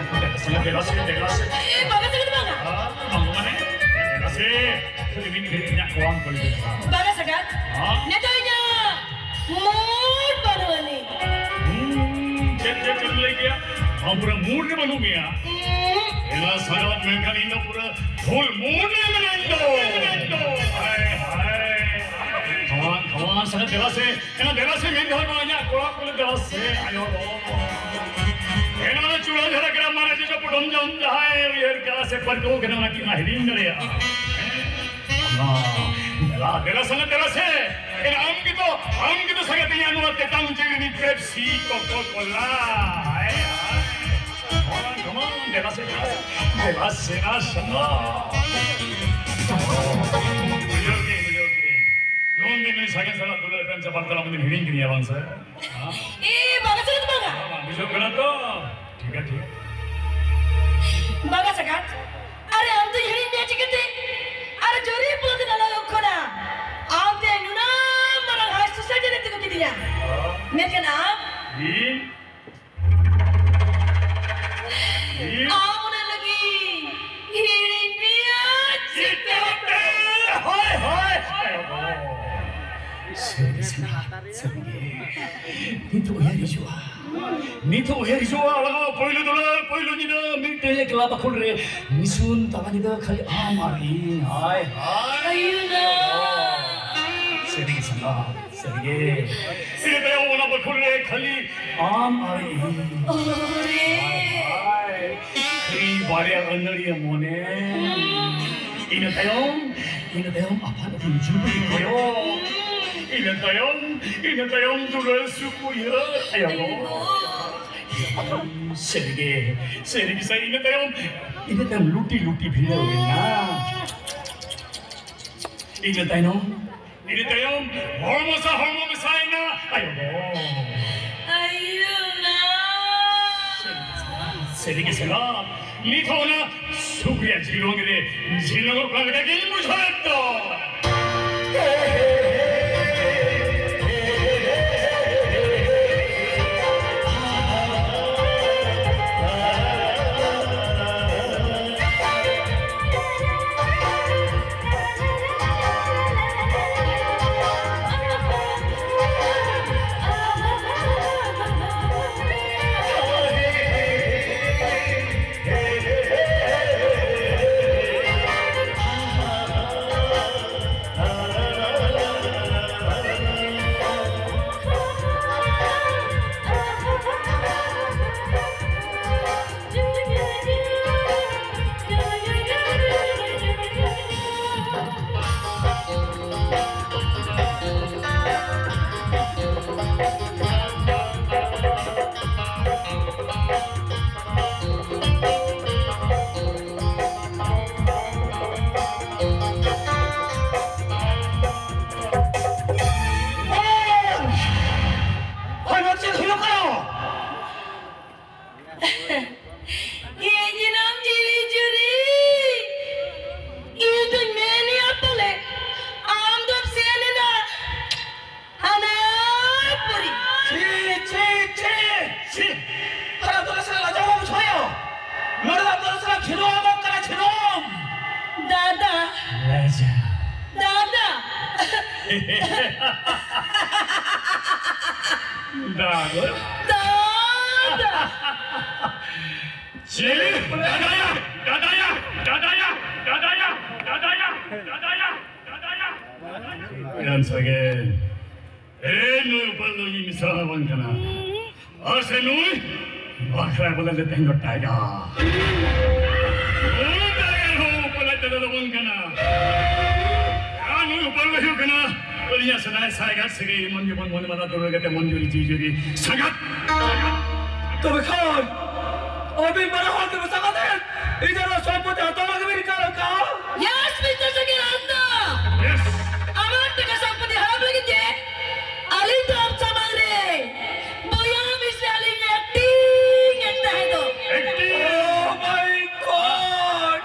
ᱫᱮᱞᱟ ᱥᱮ, ᱫᱮᱞᱟ ᱥᱮ, ᱫᱮᱞᱟ ᱥᱮ᱾ ᱮ, ᱵᱟᱝᱟ ᱥᱮ, ᱵᱟᱝᱟ᱾ ᱦᱮᱸ, ᱵᱟᱝ ᱢᱟᱱᱮ, ᱫᱮᱞᱟ ᱥᱮ᱾ ᱠᱷᱟᱹᱞᱤ ᱢᱤᱫ ᱜᱷᱟᱹᱲᱤᱡ ᱤᱧᱟᱹᱜ ᱠᱚᱲᱟᱢ ᱠᱚ ᱞᱟᱹᱜᱤᱫ᱾ ᱵᱟᱝᱟ ᱥᱟᱜᱟᱫ᱾ ᱦᱮᱸ? ᱱᱤᱛᱚᱜ ᱤᱧᱟᱹᱜ mood ᱵᱟᱹᱱᱩᱜ ᱟᱹᱱᱤᱡ᱾ ᱦᱩᱸ, ᱪᱮᱫ, ᱪᱮᱫ, ᱪᱮᱫ ᱮᱢ ᱞᱟᱹᱭ ᱠᱮᱭᱟ? ᱟᱢ ᱯᱩᱨᱟᱹ mood ᱨᱮ ᱵᱟᱹᱱᱩᱜ ᱢᱮᱭᱟ᱾ ᱦᱩᱸ᱾ ᱮᱱᱟ ᱥᱟᱜᱟᱫ, ᱢᱮᱱᱠᱷᱟᱱ ᱤᱧ ᱫᱚ ᱯᱩᱨᱟᱹ full mood ᱨᱮ ᱢᱮᱱᱟᱹᱧ ᱫᱚ᱾ ᱦᱟᱭ, ᱦᱟᱭ᱾ Come on, come on, ᱥᱟᱜᱟᱫ, ᱫᱮᱞᱟ ᱥᱮ᱾ ᱮᱱᱟ ᱫᱮᱞᱟ ᱥᱮ, ᱢᱮᱱ ᱫᱚ ᱱᱚᱣᱟ ᱤᱧᱟᱹᱜ ᱠᱚᱲᱟ ᱠᱚᱞᱮ ᱫᱮᱞᱟ ᱥᱮ, ᱟᱭᱳ ᱵᱟᱵᱟ᱾ ᱮᱱᱟ ᱚᱱᱟ ᱪᱩᱲᱟᱹ ᱡᱷᱟᱲᱟ ᱠᱟᱱᱟ, ᱢᱟᱱᱮ ᱡᱚᱡᱚ ᱯᱚᱴᱚᱢ ᱡᱚᱢ ᱡᱟᱦᱟᱸᱭ ᱩᱭᱦᱟᱹᱨ ᱠᱟᱜᱼᱟ ᱥᱮ ᱯᱟᱹᱨᱠᱟᱹᱣ ᱠᱟᱱᱟ, ᱚᱱᱟ ᱠᱤ ᱚᱱᱟ ᱦᱤᱲᱤᱧ ᱫᱟᱲᱮᱭᱟᱜᱼᱟ? ᱦᱮᱸ? ᱫᱮᱞᱟ, ᱫᱮᱞᱟ ᱥᱟᱞᱟ, ᱫᱮᱞᱟ ᱥᱮ᱾ ᱮᱱᱟ ᱟᱢ ᱜᱮᱛᱚ, ᱟᱢ ᱜᱮᱛᱚ ᱥᱟᱸᱜᱮ ᱛᱤᱧᱟ ᱱᱚᱣᱟ ᱛᱮᱛᱟᱝ ᱡᱤᱞᱤᱧ Pepsi, Coca-Cola᱾ ᱦᱮᱸ, ᱦᱮᱸ᱾ Come on, come on, ᱫᱮᱞᱟ ᱥᱮ, ᱫᱮᱞᱟ ᱥᱮ, ᱫᱮᱞᱟ ᱥᱮ, ᱫᱮᱞᱟ ᱥᱮ, ᱫᱮᱞᱟ᱾ ᱵᱩᱡᱷᱟᱹᱣ ᱠᱮᱫᱟᱹᱧ, ᱵᱩᱡᱷᱟᱹᱣ ᱠᱮᱫᱟᱹᱧ᱾ ᱱᱩᱱ ᱫᱤᱱ ᱩᱱᱤ ᱥᱟᱸᱜᱮ ᱥᱟᱞᱟᱜ ᱫᱩᱞᱟᱹᱲ ᱮᱯᱮᱢ ᱪᱟᱯᱟᱞ ᱛᱟᱞᱟᱝ ᱫᱚᱢ ᱦᱤᱲᱤᱧ ᱠᱤᱫᱤᱧᱟ ᱵᱟᱝ ᱥᱮ? ᱦᱮᱸ? ᱮ, ᱵᱟᱝᱟ ᱥᱮ ᱵᱟᱝᱟ᱾ ᱵᱩᱡᱷᱟᱹᱣ ᱠᱟᱱᱟ ᱛᱚ? ᱴᱷᱤᱠ ᱜᱮᱭᱟ, ᱴᱷᱤᱠ ᱜᱮᱭᱟ᱾ ᱵᱟᱝᱟ ᱥᱟᱜᱟᱫ, ᱟᱨᱮ ᱟᱢ ᱫᱚᱧ ᱦᱤᱲᱤᱧ ᱢᱮᱭᱟ ᱪᱤᱠᱟᱹᱛᱮ? ᱟᱨ ᱡᱚᱨᱤ ᱯᱩᱨᱟᱹ ᱫᱤᱱ ᱟᱞᱚ ᱠᱷᱚᱱᱟ᱾ ᱟᱢ ᱛᱮ ᱱᱩᱱᱟᱹᱜ ᱢᱟᱨᱟᱝ ᱦᱟᱸᱥ ᱥᱩᱥᱟᱹᱨ ᱡᱟᱹᱱᱤᱡ ᱛᱤᱸᱜᱩ ᱠᱤᱫᱤᱧᱟ᱾ ᱢᱮᱱᱠᱷᱟᱱ ᱟᱢ ᱤᱧ? ᱤᱧ? ᱟᱢ ᱚᱱᱟ ᱞᱟᱹᱜᱤᱫ ᱦᱤᱲᱤᱧ ᱢᱮᱭᱟ ᱪᱤᱠᱟᱹᱛᱮ? ᱦᱳᱭ, ᱦᱳᱭ, ᱦᱳᱭ᱾ ᱥᱟᱹᱨᱤ ᱥᱮ ᱱᱟᱦᱟᱜ? ᱥᱟᱹᱨᱤ ᱜᱮ᱾ ᱱᱤᱛᱚᱜ ᱩᱭᱦᱟᱹᱨ ᱦᱤᱡᱩᱜᱼᱟ᱾ ᱱᱤᱛᱚᱜ ᱩᱭᱦᱟᱹᱨ ᱦᱤᱡᱩᱜᱼᱟ, ᱟᱞᱟᱝᱟᱜ ᱯᱳᱭᱞᱳ ᱫᱩᱞᱟᱹᱲ, ᱯᱳᱭᱞᱳ ᱧᱤᱫᱟᱹ, ᱢᱤᱫᱴᱮᱡ ᱮᱠᱞᱟ ᱵᱟᱠᱷᱳᱞ ᱨᱮ ᱱᱤᱥᱩᱱ ᱛᱟᱞᱟ ᱧᱤᱫᱟᱹ ᱠᱷᱟᱹᱞᱤ ᱟᱢ ᱟᱨ ᱤᱧ᱾ ᱦᱟᱭ, ᱦᱟᱭ᱾ ᱟᱭᱩ ᱱᱟ᱾ ᱥᱟᱹᱨᱤ ᱜᱮ ᱥᱟᱸᱜᱟ, ᱥᱟᱹᱨᱤ ᱜᱮ᱾ ᱤᱱᱟᱹ ᱛᱟᱭᱚᱢ ᱚᱱᱟ ᱵᱟᱠᱷᱳᱞ ᱨᱮ ᱠᱷᱟᱹᱞᱤ ᱟᱢ ᱟᱨ ᱤᱧ᱾ ᱳᱨᱮ᱾ ᱦᱟᱭ, ᱦᱟᱭ᱾ ᱤᱧ ᱵᱟᱨᱭᱟ ᱟᱹᱱᱟᱹᱲᱤᱭᱟᱹ ᱢᱚᱱᱮ᱾ ᱤᱱᱟᱹ ᱛᱟᱭᱚᱢ, ᱤᱱᱟᱹ ᱛᱟᱭᱚᱢ ᱟᱯᱟᱱ ᱟᱹᱯᱤᱱ ᱡᱩᱞᱩᱯ ᱠᱚᱭᱚᱜ᱾ ᱤᱱᱟᱹ ᱛᱟᱭᱚᱢ, ᱤᱱᱟᱹ ᱛᱟᱭᱚᱢ ᱫᱩᱞᱟᱹᱲ ᱥᱩᱠ ᱩᱭᱦᱟᱹᱨ᱾ ᱟᱭᱳ ᱜᱚ᱾ ᱥᱟᱹᱨᱤᱜᱮ, ᱥᱟᱹᱨᱤᱜᱮ ᱥᱟᱹᱨᱤ᱾ ᱤᱱᱟᱹ ᱛᱟᱭᱚᱢ, ᱤᱱᱟᱹ ᱛᱟᱭᱚᱢ ᱞᱩᱴᱤ ᱞᱩᱴᱤ ᱵᱷᱤᱲᱟᱹᱣ ᱮᱱᱟ᱾ ᱤᱱᱟᱹ ᱛᱟᱭᱱᱚᱢ, ᱤᱱᱟᱹ ᱛᱟᱭᱚᱢ ᱦᱚᱲᱢᱚ ᱥᱟᱶ ᱦᱚᱲᱢᱚ ᱢᱮᱥᱟᱭᱮᱱᱟ᱾ ᱟᱭᱳ ᱜᱚ᱾ ᱟᱭᱳ ᱢᱟ᱾ ᱥᱟᱹᱨᱤᱜᱮ ᱥᱟᱹᱨᱤ᱾ ᱱᱤᱛ ᱦᱚᱸ ᱚᱱᱟ ᱥᱩᱠ ᱨᱮᱭᱟᱜ ᱡᱷᱤᱞᱣᱟᱹᱝ ᱨᱮ ᱡᱷᱤᱞᱣᱟᱹᱝᱚᱜ ᱠᱟᱱ ᱞᱮᱠᱟ ᱜᱤᱧ ᱵᱩᱡᱷᱟᱹᱣᱮᱫ ᱫᱚ᱾ ᱦᱚᱭ, ᱪᱮᱫ ᱦᱩᱭᱩᱜ ᱠᱟᱱᱟ? ᱤᱧ ᱮᱱᱟᱢ ᱡᱤᱣᱤ ᱡᱩᱨᱤ, ᱤᱧ ᱫᱩᱧ ᱢᱮᱱᱮᱜᱼᱟ ᱯᱟᱞᱮ ᱟᱢ ᱫᱚᱢ ᱥᱮᱱ ᱮᱱᱟ ᱦᱟᱱᱟ ᱯᱩᱨᱤ᱾ ᱪᱷᱤ, ᱪᱷᱤ, ᱪᱷᱤ, ᱪᱷᱤ᱾ ᱟᱨ ᱟᱢ ᱫᱚ ᱱᱟᱥᱮᱱᱟᱜ ᱞᱟᱡᱟᱣ ᱵᱟᱢ ᱵᱩᱡᱷᱟᱹᱣᱮᱫᱼᱟ? ᱱᱚᱰᱮ ᱫᱚ ᱟᱢ ᱫᱚ ᱱᱟᱥᱮᱱᱟᱜ ᱡᱷᱤᱱᱩᱢ ᱮᱢᱚᱜ ᱠᱟᱱᱟ, ᱡᱷᱤᱱᱩᱢ᱾ ᱫᱟᱫᱟ᱾ ᱞᱟᱡᱟᱣ᱾ ᱫᱟᱫᱟ᱾ ᱫᱟᱫᱟ᱾ ᱫᱟᱫᱟ᱾ ᱪᱤᱞᱤ? ᱫᱟᱫᱟᱭᱟ, ᱫᱟᱫᱟᱭᱟ, ᱫᱟᱫᱟᱭᱟ, ᱫᱟᱫᱟᱭᱟ, ᱫᱟᱫᱟᱭᱟ, ᱫᱟᱫᱟᱭᱟ, ᱫᱟᱫᱟᱭᱟ, ᱫᱟᱫᱟᱭᱟ᱾ ᱮᱱ ᱥᱟᱹᱜᱟᱹᱭ᱾ ᱮ ᱱᱩᱭ ᱩᱯᱟᱹᱞ ᱫᱚ ᱤᱧ ᱢᱤᱥᱨᱟ ᱦᱚᱸ ᱵᱟᱝ ᱠᱟᱱᱟ᱾ ᱟᱨ ᱥᱮ ᱱᱩᱭ ᱵᱟᱠᱷᱨᱟ ᱵᱚᱞᱮ ᱫᱚ ᱛᱮᱦᱮᱧ ᱫᱚ tiger᱾ ᱱᱩᱭ tiger ᱦᱚᱸ ᱩᱯᱟᱹᱞ ᱟᱡ ᱫᱟᱫᱟ ᱫᱚ ᱵᱟᱝ ᱠᱟᱱᱟ᱾ ᱟᱨ ᱱᱩᱭ ᱩᱯᱟᱹᱞ ᱫᱚ ᱦᱩᱭᱩᱜ ᱠᱟᱱᱟ ᱟᱹᱞᱤᱧᱟᱜ ᱥᱮᱫᱟᱭ ᱥᱟᱭᱜᱟᱛ ᱥᱟᱹᱜᱟᱹᱭ ᱢᱚᱱ ᱡᱤᱵᱚᱱ ᱢᱚᱱᱮ ᱢᱟᱞᱟ ᱫᱩᱞᱟᱹᱲ ᱠᱟᱛᱮ ᱢᱚᱱ ᱡᱩᱨᱤ ᱡᱤᱣᱤ ᱡᱩᱨᱤ ᱥᱟᱸᱜᱟᱛ᱾ ᱛᱚᱵᱮ ᱠᱷᱟᱱ ᱟᱹᱵᱤᱱ ᱵᱟᱱᱟ ᱦᱚᱲ ᱛᱮ ᱢᱮᱥᱟ ᱠᱟᱛᱮ ᱤᱧᱟᱹᱜ ᱥᱚᱢᱯᱚᱛᱤ ᱦᱟᱛᱟᱣ ᱞᱟᱹᱜᱤᱫ ᱵᱤᱱ ᱨᱤᱠᱟᱹ ᱟᱠᱟᱫᱼᱟ? ᱭᱮᱥ, ᱢᱤᱥᱴᱟᱨ ᱥᱟᱠᱤᱨ ᱦᱟᱸᱥᱫᱟ᱾ ᱭᱮᱥ᱾ ᱟᱢᱟᱜ ᱴᱟᱠᱟ ᱥᱚᱢᱯᱚᱛᱤ ᱦᱟᱛᱟᱣ ᱞᱟᱹᱜᱤᱫ ᱜᱮ ᱟᱹᱞᱤᱧ ᱫᱚ ᱟᱢ ᱥᱟᱢᱟᱝ ᱨᱮ ᱵᱚᱭᱦᱟ ᱢᱤᱥᱨᱟ ᱟᱹᱞᱤᱧ ᱮᱠᱴᱤᱝ ᱮᱫ ᱛᱟᱦᱮᱸ ᱫᱚ᱾ Acting. Oh my God!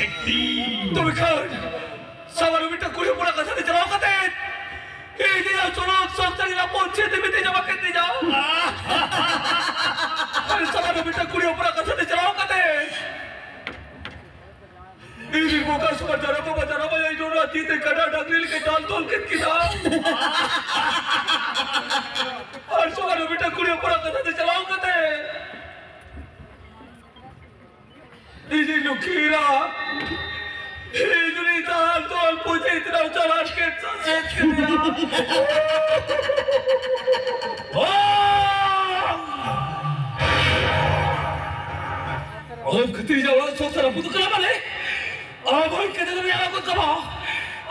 Acting. ᱛᱚᱵᱮ ᱠᱷᱟᱱ ᱥᱟᱶᱟᱨ ᱢᱤᱫᱴᱟᱝ ᱠᱩᱲᱤ ᱦᱚᱯᱚᱱᱟᱜ ᱠᱟᱛᱷᱟ ᱛᱮ ᱪᱟᱞᱟᱣ ᱠᱟᱛᱮ ᱤᱧ ᱨᱮᱭᱟᱜ ᱥᱚᱲᱚᱠ ᱥᱚᱝᱥᱟᱨ ᱨᱮᱭᱟᱜ ᱯᱚᱪᱷᱮ ᱛᱮ ᱢᱤᱫ ᱡᱟᱢᱟ ᱠᱮᱫ ᱛᱤᱧᱟ᱾ ᱟᱨ ᱥᱟᱶᱟᱨ ᱢᱤᱫᱴᱟᱝ ᱠᱩᱲᱤ ᱦᱚᱯᱚᱱᱟᱜ ᱠᱟᱛᱷᱟ ᱛᱮ ᱪᱟᱞᱟᱣ ᱠᱟᱛᱮ ᱤᱧ ᱨᱮᱱ ᱵᱚᱠᱟ ᱥᱚᱢᱟᱡᱽ ᱡᱟᱨᱟ ᱵᱟᱵᱟ ᱡᱟᱨᱟ ᱵᱟᱭᱟ ᱤᱧ ᱨᱚᱲ ᱛᱤ ᱛᱮ ᱠᱟᱰᱟ ᱰᱟᱝᱨᱤ ᱞᱮᱠᱟ ᱪᱟᱞ ᱛᱚᱞ ᱠᱮᱫ ᱠᱤᱱᱟ᱾ ᱟᱨ ᱥᱟᱶᱟᱨ ᱢᱤᱫᱴᱟᱝ ᱠᱩᱲᱤ ᱦᱚᱯᱚᱱᱟᱜ ᱠᱟᱛᱷᱟ ᱛᱮ ᱪᱟᱞᱟᱣ ᱠᱟᱛᱮ ᱤᱧᱤᱧ ᱞᱩᱠᱷᱤᱭᱮᱱᱟ᱾ ᱤᱧ ᱩᱱᱤ ᱰᱟᱦᱟᱨ ᱫᱚᱞ ᱯᱩᱡᱟᱹᱭ ᱛᱤᱱᱟᱹᱜ ᱪᱟᱞᱟᱜ ᱠᱮᱫ ᱥᱟᱥᱮᱛ ᱠᱮᱫᱮᱭᱟ᱾ ᱟᱢ ᱠᱷᱟᱹᱛᱤᱨ ᱤᱧᱟᱹᱜ ᱚᱲᱟᱜ ᱥᱚᱝᱥᱟᱨ ᱨᱟᱹᱯᱩᱫ ᱠᱟᱱᱟ ᱢᱟᱱᱮ? ᱟᱢ ᱦᱚᱸ ᱤᱧ ᱠᱟᱛᱮ ᱫᱚ ᱧᱟᱢ ᱠᱚ ᱠᱟᱢᱟᱣ᱾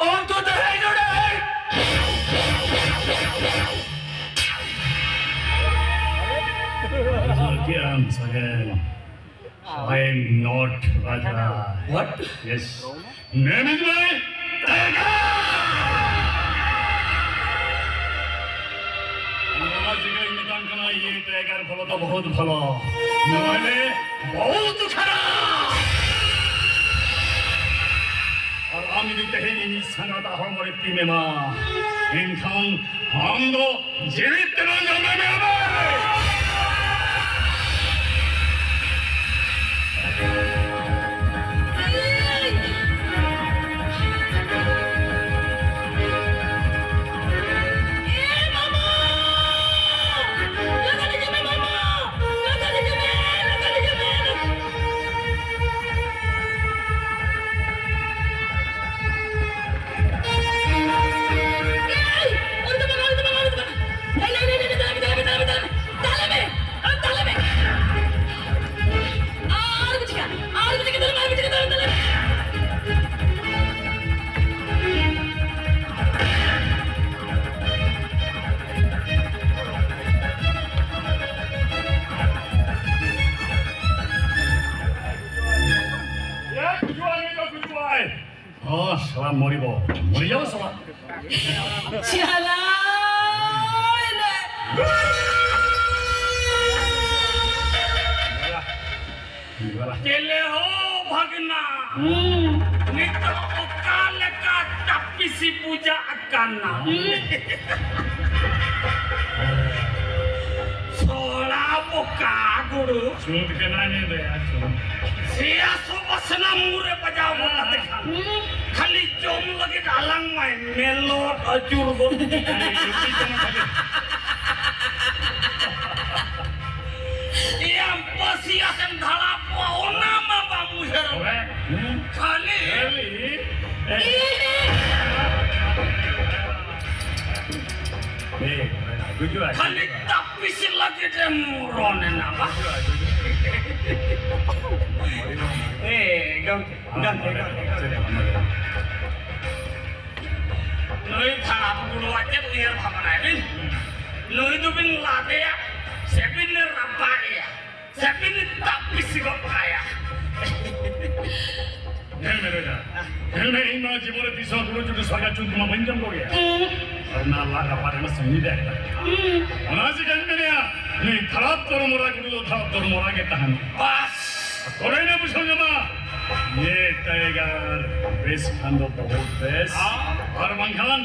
ᱟᱢ ᱫᱚ ᱛᱟᱦᱮᱸ ᱱᱚᱰᱮ᱾ ᱵᱩᱡᱷᱟᱹᱣ ᱠᱮᱜᱼᱟᱢ ᱥᱟᱜᱮᱱ? I am not Raja. What? Yes. Name is my Tiger! ᱱᱚᱣᱟ ᱡᱟᱭᱜᱟᱧ ᱢᱮᱛᱟᱢ ᱠᱟᱱᱟ, ᱤᱭᱟᱹ ᱴᱟᱭᱜᱟᱨ ᱵᱷᱟᱞᱚ ᱛᱚ ᱵᱚᱦᱩᱛ ᱵᱷᱟᱞᱚ᱾ ᱱᱚᱣᱟ ᱞᱮ ᱵᱚᱦᱩᱛ ᱠᱷᱟᱨᱟᱯ᱾ ᱟᱨ ᱟᱢ ᱡᱩᱫᱤ ᱛᱮᱦᱮᱧ ᱤᱧᱤᱡ ᱥᱟᱸᱜᱟᱛᱟᱜ ᱦᱚᱲᱢᱚ ᱨᱮ ᱛᱤᱢ ᱮᱢᱟ, ᱮᱱᱠᱷᱟᱱ ᱟᱢ ᱫᱚ ᱡᱤᱣᱤᱫ ᱛᱮᱫᱚ ᱧᱟᱢᱮ ᱢᱮ ᱟᱵᱟᱨ᱾ ᱚ, ᱥᱟᱞᱟ ᱢᱚᱨᱤᱵᱚ᱾ ᱢᱚᱨᱤᱭᱟᱵᱚ ᱥᱟᱞᱟ᱾ ᱪᱟᱞᱟᱣ ᱮᱱᱟᱭ᱾ ᱪᱮᱞᱮ ᱦᱳ ᱵᱷᱟᱜᱽᱱᱟ᱾ ᱦᱩᱸ᱾ ᱱᱤᱛᱚᱜ ᱚᱠᱟ ᱞᱮᱠᱟ ᱛᱟᱹᱯᱤᱥᱤ ᱵᱩᱡᱷᱟᱹᱜ ᱠᱟᱱᱟ? ᱦᱩᱸ᱾ ᱥᱚᱲᱟ ᱵᱚᱠᱟ ᱜᱩᱲᱩ᱾ ᱪᱩᱸᱫ ᱠᱟᱱᱟ ᱧᱤᱫᱟᱹ, ᱪᱩᱸᱫ᱾ ᱥᱮᱭᱟ ᱥᱚ ᱵᱟᱥᱱᱟ ᱢᱩᱨᱮ ᱵᱟᱡᱟᱣ ᱜᱚᱫ ᱠᱟᱛᱮ ᱠᱷᱟᱱ᱾ ᱦᱩᱸ᱾ ᱠᱷᱟᱹᱞᱤ ᱡᱚᱢ ᱞᱟᱹᱜᱤᱫ ᱟᱞᱟᱝ ᱢᱟᱭ ᱢᱮᱞᱚᱴ ᱟᱹᱪᱩᱨ ᱜᱚᱫ᱾ ᱮᱭᱟ ᱯᱟᱹᱥᱤᱭᱟ ᱥᱮᱢ ᱫᱷᱟᱲᱟ ᱠᱚᱣᱟ, ᱚᱱᱟ ᱢᱟ ᱵᱟᱢ ᱩᱭᱦᱟᱹᱨ᱾ ᱦᱩᱸ᱾ ᱠᱷᱟᱹᱞᱤ ᱠᱷᱟᱹᱞᱤ, ᱮ, ᱮ, ᱜᱩᱡᱩᱜᱼᱟ᱾ ᱠᱷᱟᱹᱞᱤ ᱛᱟᱹᱯᱤᱥ ᱞᱟᱹᱜᱤᱫ ᱮᱢ ᱨᱚᱱ ᱮᱱᱟ ᱵᱟ? ᱮ, ᱜᱚᱢᱠᱮ, ᱜᱚᱢᱠᱮ, ᱜᱚᱢᱠᱮ᱾ ᱱᱩᱭ ᱛᱷᱟᱱᱟ ᱵᱩᱲᱩᱣᱟᱜ ᱪᱮᱫ ᱩᱭᱦᱟᱹᱨ ᱵᱷᱟᱵᱽᱱᱟᱭ ᱵᱤᱱ? ᱱᱩᱭ ᱫᱚᱵᱤᱱ ᱞᱟᱫᱮᱭᱟ ᱥᱮᱵᱤᱱ ᱨᱟᱯᱟᱜᱮᱭᱟ? ᱥᱮᱵᱤᱱ ᱛᱟᱯᱤᱥ ᱜᱚᱫ ᱠᱟᱭᱟ᱾ ᱧᱮᱞ ᱢᱮ ᱨᱟᱡᱟ, ᱧᱮᱞ ᱢᱮ, ᱤᱧ ᱢᱟ ᱡᱤᱵᱚᱱ ᱨᱮ ᱛᱤᱥ ᱦᱚᱸ ᱜᱩᱰᱩ ᱪᱩᱴᱩ ᱥᱟᱨᱜᱟ ᱪᱩᱴ ᱢᱟ ᱵᱟᱹᱧ ᱡᱚᱢ ᱠᱚᱜᱮᱭᱟ᱾ ᱟᱨ ᱚᱱᱟ ᱞᱟᱫ ᱨᱟᱯᱟᱜ ᱨᱮᱢᱟ ᱥᱤᱧ ᱧᱤᱫᱟᱹ ᱟᱠᱟᱱᱟ᱾ ᱚᱱᱟ ᱪᱤᱠᱟᱹᱧ ᱢᱮᱱᱮᱜᱼᱟ, ᱱᱩᱭ ᱫᱷᱟᱲᱟᱯ ᱛᱚᱨ ᱢᱚᱨᱟ ᱜᱩᱰᱩ ᱫᱚ ᱫᱷᱟᱲᱟᱯ ᱛᱚᱨ ᱢᱚᱨᱟ ᱜᱮ ᱛᱟᱦᱮᱱ᱾ ᱵᱟᱥ᱾ ᱛᱚᱵᱮ ᱤᱱᱟᱹ ᱵᱩᱡᱷᱟᱹᱣ ᱧᱟᱢᱟ, ᱭᱮ ᱴᱟᱭᱜᱟᱨ ᱵᱮᱥ ᱠᱷᱟᱱ ᱫᱚ ᱵᱚᱦᱩᱛ ᱵᱮᱥ, ᱟᱨ ᱵᱟᱝᱠᱷᱟᱱ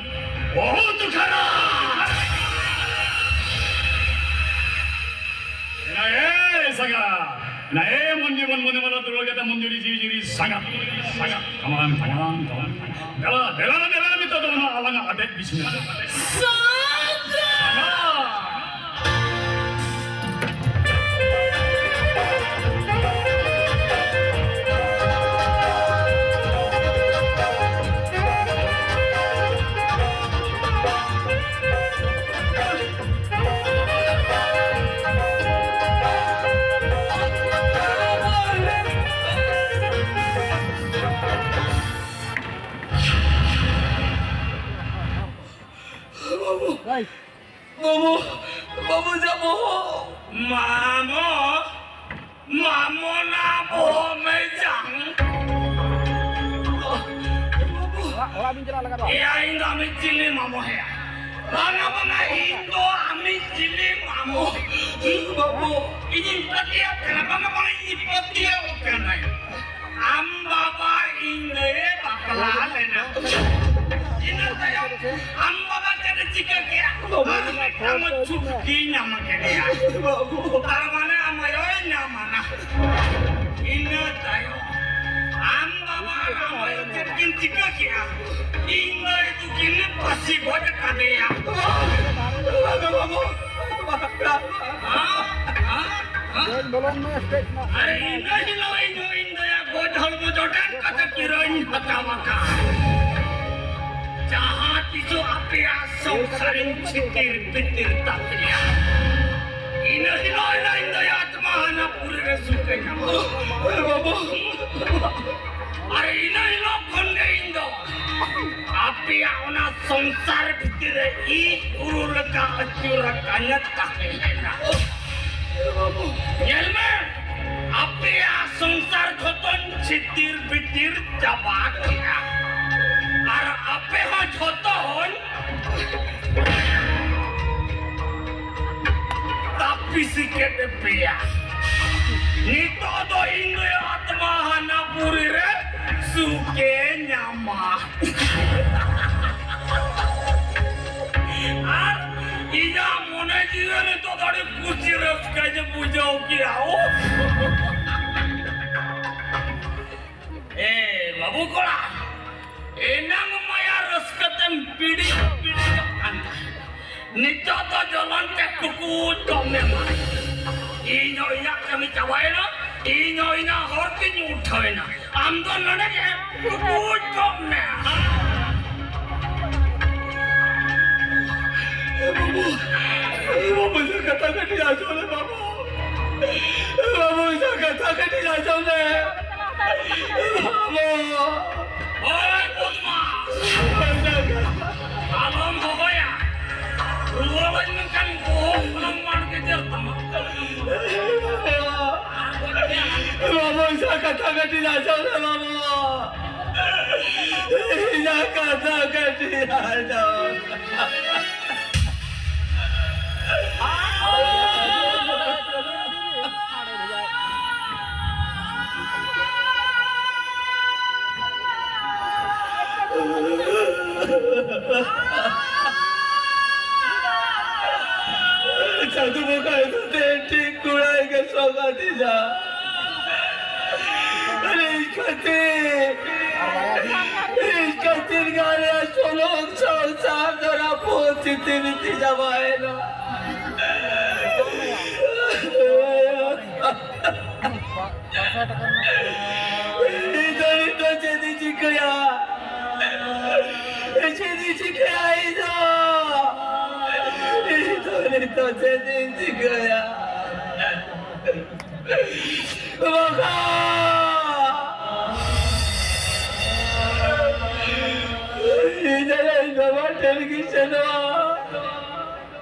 ᱵᱚᱦᱩᱛ ᱠᱷᱟᱨᱟᱯ᱾ ᱮᱱᱟ ᱮ ᱥᱟᱸᱜᱟ, ᱮᱱᱟ ᱮ ᱢᱚᱱ ᱡᱤᱵᱚᱱ ᱢᱚᱱᱮ ᱢᱟᱞᱟ ᱫᱩᱨᱜᱟ ᱜᱮᱛᱟ ᱢᱚᱱ ᱡᱩᱨᱤ ᱡᱤᱣᱤ ᱡᱩᱨᱤ ᱥᱟᱸᱜᱟ, ᱥᱟᱸᱜᱟ, ᱛᱟᱢᱟᱢ, ᱛᱟᱢᱟᱢ, ᱛᱟᱢᱟᱢ᱾ ᱫᱮᱞᱟ, ᱫᱮᱞᱟ, ᱫᱮᱞᱟ, ᱱᱤᱛᱚᱜ ᱫᱚ ᱚᱱᱟ ᱟᱞᱟᱝᱟᱜ ᱟᱴᱮᱫ ᱵᱤᱥᱱᱟᱹ᱾ ᱥᱟᱸᱜᱟ! ᱵᱟᱹᱵᱩ, ᱪᱤᱞᱤ ᱢᱟᱢᱚ ᱦᱮᱭᱟ? ᱵᱟᱝᱟ, ᱵᱟᱝᱟ, ᱤᱧ ᱫᱚ ᱟᱢᱤᱡ ᱪᱤᱞᱤ ᱢᱟᱢᱚ᱾ ᱵᱟᱹᱵᱩ, ᱤᱧᱤᱧ ᱯᱟᱹᱛᱭᱟᱹᱜ ᱠᱟᱱᱟ, ᱵᱟᱝᱟ, ᱵᱟᱝᱟ, ᱤᱧᱤᱧ ᱯᱟᱹᱛᱭᱟᱹᱜ ᱠᱟᱱᱟ᱾ ᱟᱢ ᱵᱟᱵᱟ ᱤᱧ ᱫᱚᱭ ᱵᱟᱯᱞᱟ ᱞᱮᱱᱟ᱾ ᱤᱱᱟᱹ ᱛᱟᱭᱚᱢ ᱟᱢ ᱵᱟᱵᱟ ᱪᱮᱫ ᱮ ᱪᱤᱠᱟᱹ ᱠᱮᱜᱼᱟ? ᱟᱨ ᱢᱤᱫᱴᱟᱝ ᱪᱷᱩᱴᱠᱤ ᱧᱟᱢ ᱠᱮᱫᱮᱭᱟ᱾ ᱛᱟᱨ ᱢᱟᱱᱮ ᱟᱢ ᱟᱭᱳᱭ ᱧᱟᱢ ᱟᱱᱟ᱾ ᱤᱱᱟᱹ ᱛᱟᱭᱚᱢ ᱟᱢ ᱵᱟᱵᱟ ᱟᱨ ᱟᱢ ᱟᱭᱳ ᱪᱮᱫ ᱠᱤᱱ ᱪᱤᱠᱟᱹ ᱠᱮᱜᱼᱟ? ᱤᱧ ᱫᱚ ᱤᱫᱩ ᱠᱤᱱ ᱯᱟᱹᱥᱤ ᱜᱚᱡ ᱠᱟᱫᱮᱭᱟ᱾ ᱦᱮᱸ? ᱦᱮᱸ? ᱦᱮᱸ? ᱟᱨ ᱤᱱᱟᱹ ᱦᱤᱞᱳᱜ ᱤᱧ ᱦᱚᱸ ᱤᱧ ᱫᱚᱭᱟ ᱜᱚᱡ ᱦᱚᱲᱢᱚ ᱡᱚᱴᱮᱫ ᱠᱟᱛᱮ ᱠᱤᱨᱟᱹᱧ ᱦᱟᱛᱟᱣ ᱟᱠᱟᱫ᱾ ᱡᱟᱦᱟᱸ ᱛᱤᱥᱚᱜ ᱟᱯᱮᱭᱟᱜ ᱥᱚᱝᱥᱟᱨᱤᱧ ᱪᱷᱤᱛᱤᱨ ᱵᱤᱛᱤᱨ ᱛᱟᱯᱮᱭᱟ, ᱤᱱᱟᱹ ᱦᱤᱞᱳᱜ ᱤᱧ ᱫᱚᱭᱟ ᱟᱛᱢᱟ ᱦᱟᱱᱟ ᱯᱩᱨᱤ ᱨᱮ ᱥᱩᱠᱮ ᱧᱟᱢᱟ᱾ ᱵᱟᱹᱵᱩ᱾ ᱟᱨ ᱤᱱᱟᱹ ᱦᱤᱞᱳᱜ ᱠᱷᱚᱱ ᱜᱮ ᱤᱧ ᱫᱚ ᱟᱯᱮᱭᱟᱜ ᱚᱱᱟ ᱥᱚᱝᱥᱟᱨ ᱵᱷᱤᱛᱤᱨ ᱨᱮ ᱤᱡ ᱵᱩᱨᱩ ᱞᱮᱠᱟ ᱟᱹᱪᱩᱨ ᱟᱠᱟᱱ ᱛᱟᱦᱮᱸ ᱞᱮᱱᱟ᱾ ᱧᱮᱞ ᱢᱮ, ᱟᱯᱮᱭᱟᱜ ᱥᱚᱝᱥᱟᱨ ᱡᱷᱚᱛᱚᱧ ᱪᱷᱤᱛᱤᱨ ᱵᱤᱛᱤᱨ ᱪᱟᱵᱟ ᱠᱮᱫᱟ᱾ ᱟᱨ ᱟᱯᱮ ᱦᱚᱸ ᱡᱷᱚᱛᱚ ᱦᱚᱸᱧ ᱛᱟᱯᱤᱥ ᱠᱮᱫ ᱯᱮᱭᱟ᱾ ᱱᱤᱛᱚᱜ ᱫᱚ ᱤᱧ ᱫᱚ ᱟᱛᱢᱟ ᱦᱟᱱᱟ ᱯᱩᱨᱤ ᱨᱮ ᱥᱩᱠᱮ ᱧᱟᱢᱟ᱾ ᱟᱨ ᱤᱧᱟᱹᱜ ᱢᱚᱱᱮ ᱡᱤᱣᱤ ᱱᱤᱛᱚᱜ ᱫᱚ ᱟᱹᱰᱤ ᱠᱩᱥᱤ ᱨᱟᱹᱥᱠᱟᱹᱧ ᱵᱩᱡᱷᱟᱹᱣ ᱠᱮᱜᱼᱟ᱾ ᱳ᱾ ᱮ ᱵᱟᱹᱵᱩ ᱠᱚᱲᱟ, ᱮᱱᱟᱝ ᱢᱟᱭᱟ ᱨᱟᱹᱥᱠᱟᱹ ᱛᱮᱢ ᱯᱤᱲᱤᱡ ᱯᱤᱲᱤᱡᱚᱜ ᱠᱟᱱ ᱛᱟᱦᱮᱸᱫ, ᱱᱤᱛᱚᱜ ᱫᱚ ᱡᱚᱞᱚᱱ ᱛᱮ ᱴᱩᱠᱩᱡ ᱠᱚᱜ ᱢᱮ ᱢᱟ᱾ ᱤᱧ ᱦᱚᱸ ᱤᱧᱟᱹᱜ ᱠᱟᱹᱢᱤ ᱪᱟᱵᱟᱭᱮᱱᱟ, ᱤᱧ ᱦᱚᱸ ᱤᱧᱟᱹᱜ ᱦᱚᱨ ᱛᱤᱧ ᱩᱴᱷᱟᱹᱣᱮᱱᱟ᱾ ᱟᱢ ᱫᱚ ᱱᱚᱰᱮ ᱜᱮ ᱴᱩᱠᱩᱡ ᱠᱚᱜ ᱢᱮ᱾ ᱵᱟᱹᱵᱩ, ᱵᱟᱹᱵᱩ, ᱤᱧᱟᱹᱜ ᱠᱟᱛᱷᱟ ᱠᱟᱹᱴᱤᱡ ᱟᱸᱡᱚᱢ ᱞᱮ ᱵᱟᱹᱵᱩ᱾ ᱵᱟᱹᱵᱩ, ᱤᱧᱟᱹᱜ ᱠᱟᱛᱷᱟ ᱠᱟᱹᱴᱤᱡ ᱟᱸᱡᱚᱢ ᱞᱮ᱾ ᱵᱟᱹᱵᱩ᱾ ᱳᱭ ᱵᱚᱫᱢᱟᱥ! ᱤᱧᱟᱹᱜ ᱠᱟᱛᱷᱟ᱾ ᱟᱞᱚᱢ ᱦᱚᱦᱚᱭᱟ᱾ ᱨᱩᱣᱟᱹᱲᱟᱹᱧ ᱢᱮᱱᱠᱷᱟᱱ ᱵᱚᱦᱚᱜ ᱠᱷᱚᱱᱟᱜ ᱢᱟᱲ ᱜᱮᱡᱮᱨ ᱛᱟᱢᱟ᱾ ᱵᱟᱹᱵᱩ, ᱤᱧᱟᱹᱜ ᱠᱟᱛᱷᱟ ᱠᱟᱹᱴᱤᱡ ᱟᱸᱡᱚᱢ ᱞᱮ ᱵᱟᱹᱵᱩ᱾ ᱤᱧᱟᱜ ᱠᱟᱛᱷᱟ ᱠᱟᱹᱴᱤᱡ ᱟᱸᱡᱚᱢ᱾ ᱥᱟᱹᱫᱷᱩ ᱵᱚᱠᱚᱧ ᱫᱚ ᱛᱮᱦᱮᱧ ᱴᱷᱤᱠ ᱠᱩᱲᱟᱹᱭ ᱜᱮ ᱥᱚᱜᱟᱛᱤᱡᱟ᱾ ᱤᱧ ᱠᱷᱟᱹᱛᱤᱨ, ᱤᱧ ᱠᱷᱟᱹᱛᱤᱨ ᱜᱮ ᱟᱞᱮᱭᱟᱜ ᱥᱩᱞᱩᱠ ᱥᱚᱝᱥᱟᱨ ᱫᱚ ᱨᱟᱹᱯᱩᱫ ᱥᱤᱛᱤ ᱵᱤᱛᱤ ᱪᱟᱵᱟᱭᱮᱱᱟ᱾ ᱤᱧ ᱫᱚ ᱱᱤᱛᱚᱜ ᱪᱮᱫ ᱤᱧ ᱪᱤᱠᱟᱹᱭᱟ? ᱪᱮᱫ ᱤᱧ ᱪᱤᱠᱟᱹᱭᱟ ᱤᱧ ᱫᱚ? ᱤᱧ ᱫᱚ ᱱᱤᱛᱚᱜ ᱪᱮᱫ ᱤᱧ ᱪᱤᱠᱟᱹᱭᱟ? ᱵᱟᱵᱟ! ᱤᱧ ᱫᱚ ᱤᱧ ᱵᱟᱵᱟ ᱴᱷᱮᱱ ᱜᱤᱧ ᱥᱮᱱᱚᱜᱼᱟ᱾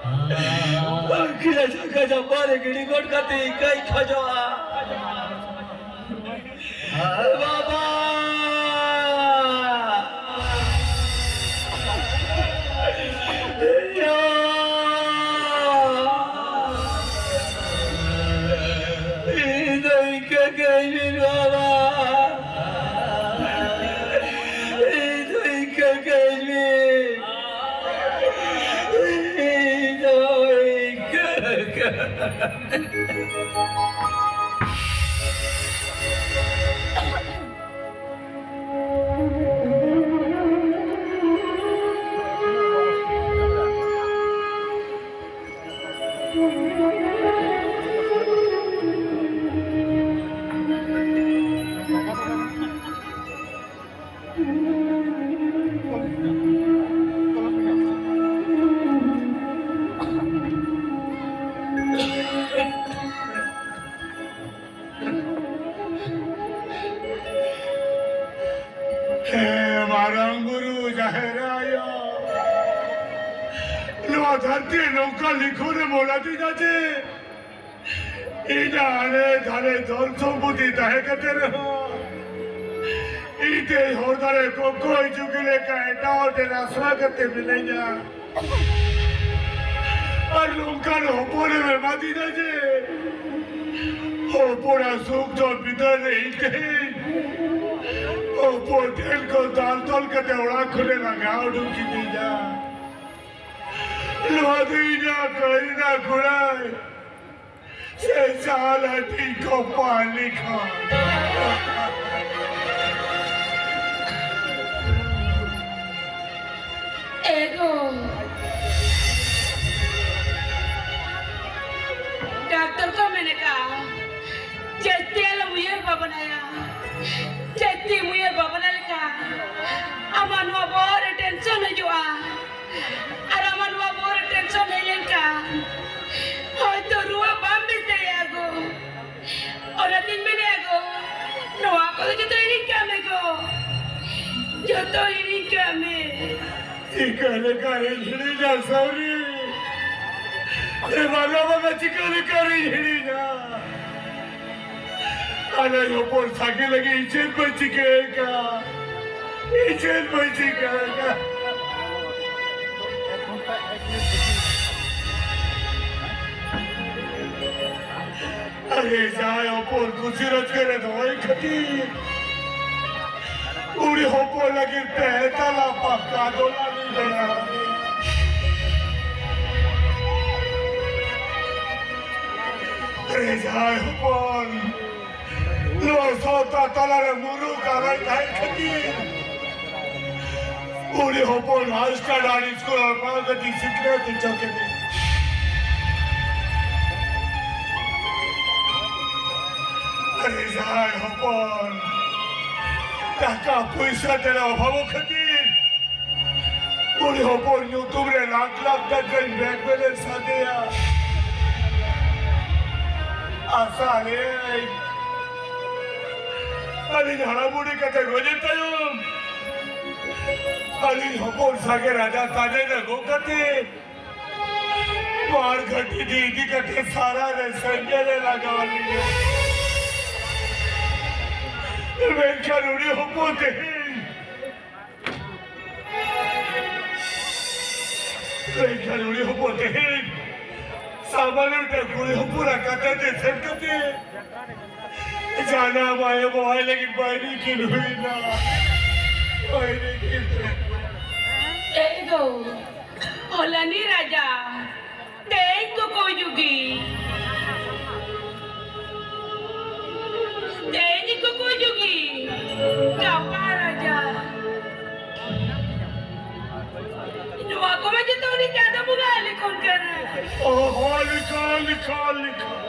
ᱩᱱᱠᱤᱱ ᱡᱟᱸᱜᱟ ᱡᱟᱯᱟᱜ ᱨᱮ ᱜᱤᱰᱤ ᱜᱚᱫ ᱠᱟᱛᱮ ᱤᱠᱟᱹᱧ ᱠᱷᱚᱡᱚᱜᱼᱟ᱾ ᱵᱟᱵᱟ! ᱤᱧ ᱫᱚ ᱤᱠᱟᱹ ᱠᱟᱹᱧ ᱵᱤᱱ ᱵᱟᱵᱟ᱾ ᱤᱧ ᱫᱚ ᱤᱠᱟᱹ ᱠᱟᱹᱧ ᱵᱤᱱ᱾ ᱤᱧ ᱫᱚ ᱤᱠᱟᱹ ᱠᱟᱹᱧ᱾ ᱦᱮᱸ, ᱢᱟᱨᱟᱝ ᱵᱩᱨᱩ, ᱡᱟᱦᱮᱨ ᱟᱭᱳ, ᱱᱚᱣᱟ ᱫᱷᱟᱹᱨᱛᱤ ᱱᱚᱝᱠᱟ ᱞᱤᱠᱷᱚᱱ ᱮᱢ ᱚᱞ ᱟᱹᱫᱤᱧᱟ ᱡᱮ ᱤᱧᱟᱜ ᱟᱲᱮ ᱫᱷᱟᱨᱮ ᱫᱷᱚᱱ ᱥᱚᱢᱯᱚᱛᱤ ᱛᱟᱦᱮᱸ ᱠᱟᱛᱮ ᱨᱮᱦᱚᱸ ᱤᱧ ᱛᱮ ᱦᱚᱨ ᱫᱷᱟᱨᱮ ᱠᱚᱠᱚᱭ ᱡᱩᱜᱤ ᱞᱮᱠᱟ ᱮᱴᱟᱜ ᱦᱚᱲ ᱴᱷᱮᱱ ᱟᱥᱨᱟ ᱠᱟᱛᱮ ᱢᱤᱱᱟᱹᱧᱟ᱾ ᱟᱨ ᱱᱚᱝᱠᱟᱱ ᱦᱚᱯᱚᱱᱮᱢ ᱮᱢᱟᱫᱤᱧᱟ ᱡᱮ ᱦᱚᱯᱚᱱᱟᱜ ᱥᱩᱠ ᱫᱚ ᱵᱤᱫᱟᱹᱞ ᱨᱮ ᱤᱧ ᱛᱮᱧ ᱦᱚᱯᱚᱱ ᱴᱷᱮᱱ ᱠᱚ ᱫᱟᱞ ᱛᱚᱞ ᱠᱟᱛᱮ ᱚᱲᱟᱜ ᱠᱷᱚᱱᱮ ᱞᱟᱜᱟ ᱩᱰᱩᱠ ᱠᱤᱫᱤᱧᱟ᱾ ᱱᱚᱣᱟ ᱫᱚ ᱤᱧᱟᱜ ᱠᱟᱹᱨᱤᱱᱟ ᱠᱚᱲᱟᱭ᱾ ᱥᱮ ᱪᱟᱞ ᱦᱟᱹᱴᱤᱧ ᱠᱚ ᱯᱟᱞᱤ ᱠᱷᱚᱱ᱾ ᱮᱜᱳ᱾ ᱰᱟᱠᱛᱚᱨ ᱠᱚ ᱢᱮᱱ ᱟᱠᱟᱫᱼᱟ, ᱡᱟᱹᱥᱛᱤ ᱟᱞᱚᱢ ᱩᱭᱦᱟᱹᱨ ᱵᱷᱟᱵᱽᱱᱟᱭᱟ᱾ ᱡᱟᱹᱥᱛᱤᱢ ᱩᱭᱦᱟᱹᱨ ᱵᱷᱟᱵᱽᱱᱟ ᱞᱮᱠᱷᱟᱱ ᱟᱢᱟᱜ ᱱᱚᱣᱟ ᱵᱚᱦᱚᱜ ᱨᱮ ᱴᱮᱱᱥᱚᱱ ᱦᱤᱡᱩᱜᱼᱟ᱾ ᱟᱨ ᱟᱢᱟᱜ ᱱᱚᱣᱟ ᱵᱚᱦᱚᱜ ᱨᱮ ᱴᱮᱱᱥᱚᱱ ᱦᱮᱡ ᱞᱮᱱᱠᱷᱟᱱ ᱦᱚᱭᱛᱚ ᱨᱩᱣᱟᱹ ᱵᱟᱢ ᱵᱮᱥ ᱫᱟᱲᱮᱭᱟᱜᱼᱟ ᱜᱳ᱾ ᱚᱱᱟᱛᱤᱧ ᱢᱮᱱᱮᱫᱼᱟ ᱜᱳ, ᱱᱚᱣᱟ ᱠᱚᱫᱚ ᱡᱚᱛᱚ ᱦᱤᱲᱤᱧ ᱠᱟᱜ ᱢᱮ ᱜᱳ, ᱡᱚᱛᱚ ᱦᱤᱲᱤᱧ ᱠᱟᱜ ᱢᱮ᱾ ᱪᱤᱠᱟᱹ ᱞᱮᱠᱟᱨᱤᱧ ᱦᱤᱲᱤᱧᱟ ᱥᱟᱹᱣᱨᱤ? ᱮ ᱵᱟᱵᱟ, ᱵᱟᱵᱟ, ᱪᱤᱠᱟᱹ ᱞᱮᱠᱟᱨᱤᱧ ᱦᱤᱲᱤᱧᱟ? ᱟᱞᱮ ᱦᱚᱯᱚᱱ ᱥᱟᱸᱜᱮ ᱞᱟᱹᱜᱤᱫ ᱤᱧ ᱪᱮᱫ ᱵᱟᱹᱧ ᱪᱤᱠᱟᱹ ᱟᱠᱟᱫ? ᱤᱧ ᱪᱮᱫ ᱵᱟᱹᱧ ᱪᱤᱠᱟᱹ ᱟᱠᱟᱫ? ᱟᱨᱮ ᱡᱟᱦᱟᱸᱭ ᱦᱚᱯᱚᱱ ᱠᱩᱥᱤ ᱨᱟᱹᱥᱠᱟᱹ ᱨᱮ ᱫᱚᱦᱚᱭ ᱠᱷᱟᱹᱛᱤᱨ ᱩᱱᱤ ᱦᱚᱯᱚᱱ ᱞᱟᱹᱜᱤᱫ ᱯᱮ ᱛᱟᱞᱟ ᱯᱟᱠᱟ ᱫᱚᱞᱟᱱᱤ ᱵᱮᱱᱟᱣ᱾ ᱟᱨᱮ ᱡᱟᱦᱟᱸᱭ ᱦᱚᱯᱚᱱ ᱱᱚᱣᱟ ᱥᱟᱶᱛᱟ ᱛᱟᱞᱟᱨᱮ ᱢᱩᱨᱩᱠ ᱟᱨᱟᱭ ᱛᱟᱦᱮᱸ ᱠᱷᱟᱹᱛᱤᱨ ᱩᱱᱤ ᱦᱚᱯᱚᱱ ᱦᱟᱭ ᱥᱴᱟᱱᱰᱟᱨᱰ ᱥᱠᱩᱞ ᱨᱮ ᱯᱟᱲᱦᱟᱣ ᱠᱟᱛᱮ ᱥᱤᱠᱷᱱᱟᱹᱛ ᱦᱚᱪᱚ ᱠᱮᱫᱮ᱾ ᱟᱨᱮ ᱡᱟᱦᱟᱸᱭ ᱦᱚᱯᱚᱱ ᱴᱟᱠᱟ ᱯᱚᱭᱥᱟ ᱛᱮ ᱚᱵᱷᱟᱵᱚᱜ ᱠᱷᱟᱹᱛᱤᱨ ᱩᱱᱤ ᱦᱚᱯᱚᱱ ᱧᱩᱛᱩᱢ ᱨᱮ ᱞᱟᱠᱷ ᱞᱟᱠᱷ ᱴᱟᱠᱟᱧ ᱵᱮᱝᱠ ᱵᱮᱞᱮᱱᱥ ᱟᱫᱮᱭᱟ᱾ ᱟᱥᱟ ᱞᱟᱹᱭ, ᱟᱹᱞᱤᱧ ᱦᱟᱲᱟᱢ ᱵᱩᱲᱦᱤ ᱠᱟᱛᱮ ᱜᱚᱡᱮ ᱛᱟᱭᱚᱢ ᱟᱹᱞᱤᱧ ᱦᱚᱯᱚᱱ ᱥᱟᱸᱜᱮ ᱨᱟᱡᱟ ᱛᱟᱵᱮᱱ ᱟᱹᱜᱩ ᱠᱟᱛᱮ ᱯᱟᱲ ᱜᱷᱟᱹᱴᱤ ᱤᱫᱤ ᱠᱟᱛᱮ ᱥᱟᱨᱟ ᱨᱮ ᱥᱮᱸᱜᱮᱞ ᱮ ᱞᱟᱜᱟᱣ ᱞᱤᱧᱟ᱾ ᱢᱮᱱᱠᱷᱟᱱ ᱩᱱᱤ ᱦᱚᱯᱚᱱ ᱛᱮᱦᱮᱧ, ᱢᱮᱱᱠᱷᱟᱱ ᱩᱱᱤ ᱦᱚᱯᱚᱱ ᱛᱮᱦᱮᱧ ᱥᱟᱢᱟᱱᱚ ᱢᱤᱫᱴᱟᱝ ᱠᱩᱲᱤ ᱦᱚᱯᱚᱱᱟᱜ ᱠᱟᱛᱷᱟ ᱛᱮ ᱥᱮᱱ ᱠᱟᱛᱮ ᱡᱟᱱᱟᱢ ᱟᱭᱳ ᱵᱟᱵᱟᱭ ᱞᱟᱹᱜᱤᱫ ᱵᱟᱭᱨᱤ ᱠᱤᱱ ᱦᱩᱭᱱᱟ᱾ ᱵᱟᱭᱨᱤ ᱠᱤᱱ ᱦᱩᱭᱱᱟ᱾ ᱮᱭ ᱫᱚ, ᱦᱚᱞᱟᱱᱤ ᱨᱟᱡᱟ, ᱛᱮᱦᱮᱧ ᱠᱚᱠᱚᱭ ᱡᱩᱜᱤ᱾ ᱛᱮᱦᱮᱧ ᱠᱚᱠᱚᱭ ᱡᱩᱜᱤ᱾ ᱜᱟᱯᱟ ᱨᱟᱡᱟ᱾ ᱱᱚᱣᱟ ᱠᱚᱢᱟ ᱡᱚᱛᱚ ᱩᱱᱤ ᱪᱟᱸᱫᱚ ᱵᱚᱸᱜᱟ ᱞᱤᱠᱷᱚᱱ ᱠᱟᱱᱟ᱾ ᱚ, ᱦᱚᱸ, ᱞᱤᱠᱷᱚᱱ, ᱞᱤᱠᱷᱚᱱ, ᱞᱤᱠᱷᱚᱱ᱾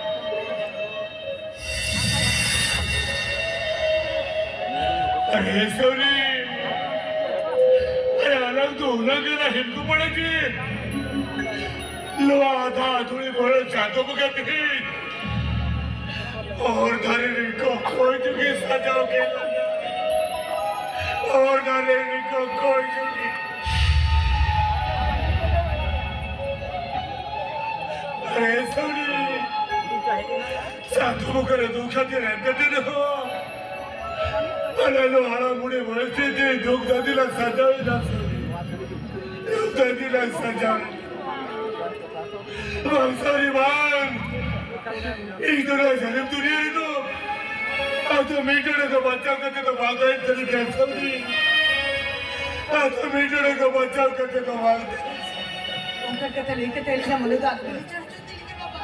ᱟᱨᱮ ᱥᱚᱨᱤ, ᱟᱨᱮ ᱟᱞᱟᱝ ᱫᱚ ᱩᱱᱟᱹᱜ ᱜᱮ ᱞᱟᱝ ᱦᱤᱱᱫᱩ ᱯᱟᱲᱟ ᱪᱮ? ᱱᱚᱣᱟ ᱟᱫᱷᱟ ᱟᱹᱛᱷᱩᱲᱤ ᱵᱚᱦᱚᱲ ᱪᱟᱸᱫᱚ ᱵᱚᱸᱜᱟ ᱛᱮᱦᱮᱧ ᱦᱚᱨ ᱫᱷᱟᱨᱮ ᱨᱮ ᱠᱚᱠᱚᱭ ᱡᱩᱜᱤ ᱥᱟᱡᱟᱣ ᱠᱮᱫ ᱞᱟᱝᱟ᱾ ᱦᱚᱨ ᱫᱷᱟᱨᱮ ᱨᱮ ᱠᱚᱠᱚᱭ ᱡᱩᱜᱤ᱾ ᱟᱨᱮ ᱥᱚᱨᱤ, ᱪᱟᱸᱫᱚ ᱵᱚᱸᱜᱟ ᱨᱮ ᱫᱩᱠ ᱠᱷᱟᱹᱛᱤᱨ ᱮᱱᱛᱮ ᱨᱮᱦᱚᱸ ᱟᱞᱮ ᱫᱚ ᱦᱟᱲᱟᱢ ᱵᱩᱲᱦᱤ ᱵᱚᱭᱮᱥ ᱛᱮ ᱫᱩᱠ ᱫᱟᱹᱫᱤ ᱞᱮ ᱥᱟᱡᱟᱣ ᱮᱫᱟ ᱥᱚᱨᱤ᱾ ᱫᱩᱠ ᱫᱟᱹᱫᱤ ᱞᱮ ᱥᱟᱡᱟᱣ ᱮᱫᱟ᱾ ᱵᱟᱝ ᱥᱚᱨᱤ ᱵᱟᱝ, ᱤᱧ ᱫᱚ ᱱᱚᱣᱟ ᱡᱟᱹᱱᱩᱢ ᱫᱩᱱᱤᱭᱟᱹ ᱨᱮᱫᱚ ᱟᱫᱚ ᱢᱤᱫ ᱰᱚᱸᱰᱮ ᱫᱚ ᱵᱟᱧᱪᱟᱣ ᱠᱟᱛᱮ ᱫᱚ ᱵᱟᱝ ᱛᱟᱦᱮᱸ ᱥᱟᱹᱨᱤ ᱜᱮ ᱥᱚᱨᱤ᱾ ᱟᱫᱚ ᱢᱤᱫ ᱰᱚᱸᱰᱮ ᱫᱚ ᱵᱟᱧᱪᱟᱣ ᱠᱟᱛᱮ ᱫᱚ ᱵᱟᱝ ᱛᱟᱦᱮᱸ᱾ ᱚᱱᱠᱟ ᱠᱟᱛᱷᱟ ᱞᱟᱹᱭ ᱠᱟᱛᱮ ᱟᱹᱞᱤᱧᱟᱜ ᱢᱚᱱᱮ ᱫᱚ ᱟᱞᱚ ᱵᱤᱪᱟᱹᱨ ᱦᱚᱪᱚ ᱛᱟᱹᱞᱤᱧᱟ ᱵᱟᱵᱟ᱾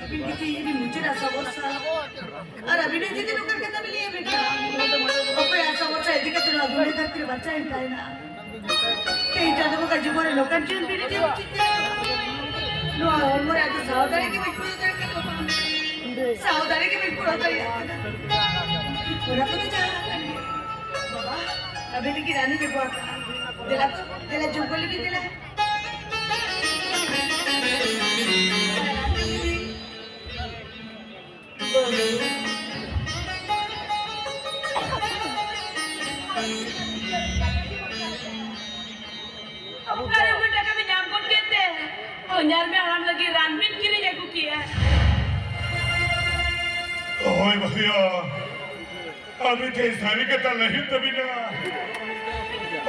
ᱟᱹᱵᱤᱱ ᱜᱮ ᱛᱤᱦᱤᱧ ᱵᱤᱱ ᱢᱩᱪᱟᱹᱫ ᱟᱥᱟ ᱵᱷᱚᱨᱥᱟ᱾ ᱟᱨ ᱟᱹᱵᱤᱱ ᱦᱚᱸ ᱡᱩᱫᱤ ᱱᱚᱝᱠᱟᱱ ᱠᱟᱛᱷᱟ ᱵᱤᱱ ᱞᱟᱹᱭᱟ ᱵᱮᱴᱟ, ᱚᱠᱚᱭ ᱟᱥᱟ ᱵᱷᱚᱨᱥᱟ ᱤᱫᱤ ᱠᱟᱛᱮ ᱱᱚᱣᱟ ᱫᱩᱱᱤᱭᱟᱹ ᱫᱷᱟᱹᱨᱛᱤ ᱨᱮ ᱵᱟᱧᱪᱟᱣ ᱮᱱ ᱛᱟᱦᱮᱱᱟ? ᱛᱮᱦᱮᱧ ᱪᱟᱸᱫᱚ ᱵᱚᱸᱜᱟ ᱡᱤᱵᱚᱱ ᱨᱮ ᱱᱚᱝᱠᱟᱱ ᱡᱤᱭᱚᱱ ᱵᱤᱱ ᱤᱫᱤ ᱩᱪᱤᱛ ᱛᱮ᱾ ᱱᱚᱣᱟ ᱦᱚᱲᱢᱚ ᱨᱮ ᱟᱫᱚ ᱥᱟᱦᱟᱣ ᱫᱟᱲᱮ ᱜᱮ ᱵᱟᱹᱧ ᱠᱩᱲᱟᱹᱣ ᱫᱟᱲᱮ ᱠᱟᱫᱟ ᱵᱟᱵᱟ᱾ ᱥᱟᱦᱟᱣ ᱫᱟᱲᱮ ᱜᱮ ᱵᱟᱹᱧ ᱠᱩᱲᱟᱹᱣ ᱫᱟᱲᱮᱭᱟᱜ ᱠᱟᱱᱟ᱾ ᱚᱱᱟ ᱠᱚᱫᱚ ᱡᱟᱦᱟᱸ ᱟᱠᱟᱱ ᱜᱮ᱾ ᱵᱟᱵᱟ, ᱟᱹᱵᱤᱱ ᱞᱟᱹᱜᱤᱫ ᱨᱟᱱᱤᱧ ᱟᱹᱜᱩ ᱟᱠᱟᱫᱼᱟ᱾ ᱫᱮᱞᱟ ᱛᱚ, ᱫᱮᱞᱟ ᱡᱚᱢ ᱜᱚᱫ ᱞᱮᱵᱤᱱ ᱫᱮᱞᱟ᱾ ᱚᱠᱟᱨᱮ ᱩᱱᱟᱹᱜ ᱴᱟᱠᱟ ᱵᱤᱱ ᱧᱟᱢ ᱜᱚᱫ ᱠᱮᱫ ᱛᱮ? ᱦᱚᱧᱦᱟᱨ ᱢᱮ ᱦᱟᱲᱟᱢ ᱞᱟᱹᱜᱤᱫ ᱨᱟᱱ ᱵᱤᱱ ᱠᱤᱨᱤᱧ ᱟᱹᱜᱩ ᱠᱮᱜᱼᱟ᱾ ᱦᱳᱭ ᱵᱟᱹᱦᱩᱭᱟ, ᱟᱹᱵᱤᱱ ᱴᱷᱮᱱ ᱥᱟᱹᱨᱤ ᱠᱟᱛᱷᱟ ᱞᱟᱹᱭ ᱦᱩᱭᱩᱜ ᱛᱟᱹᱵᱤᱱᱟ᱾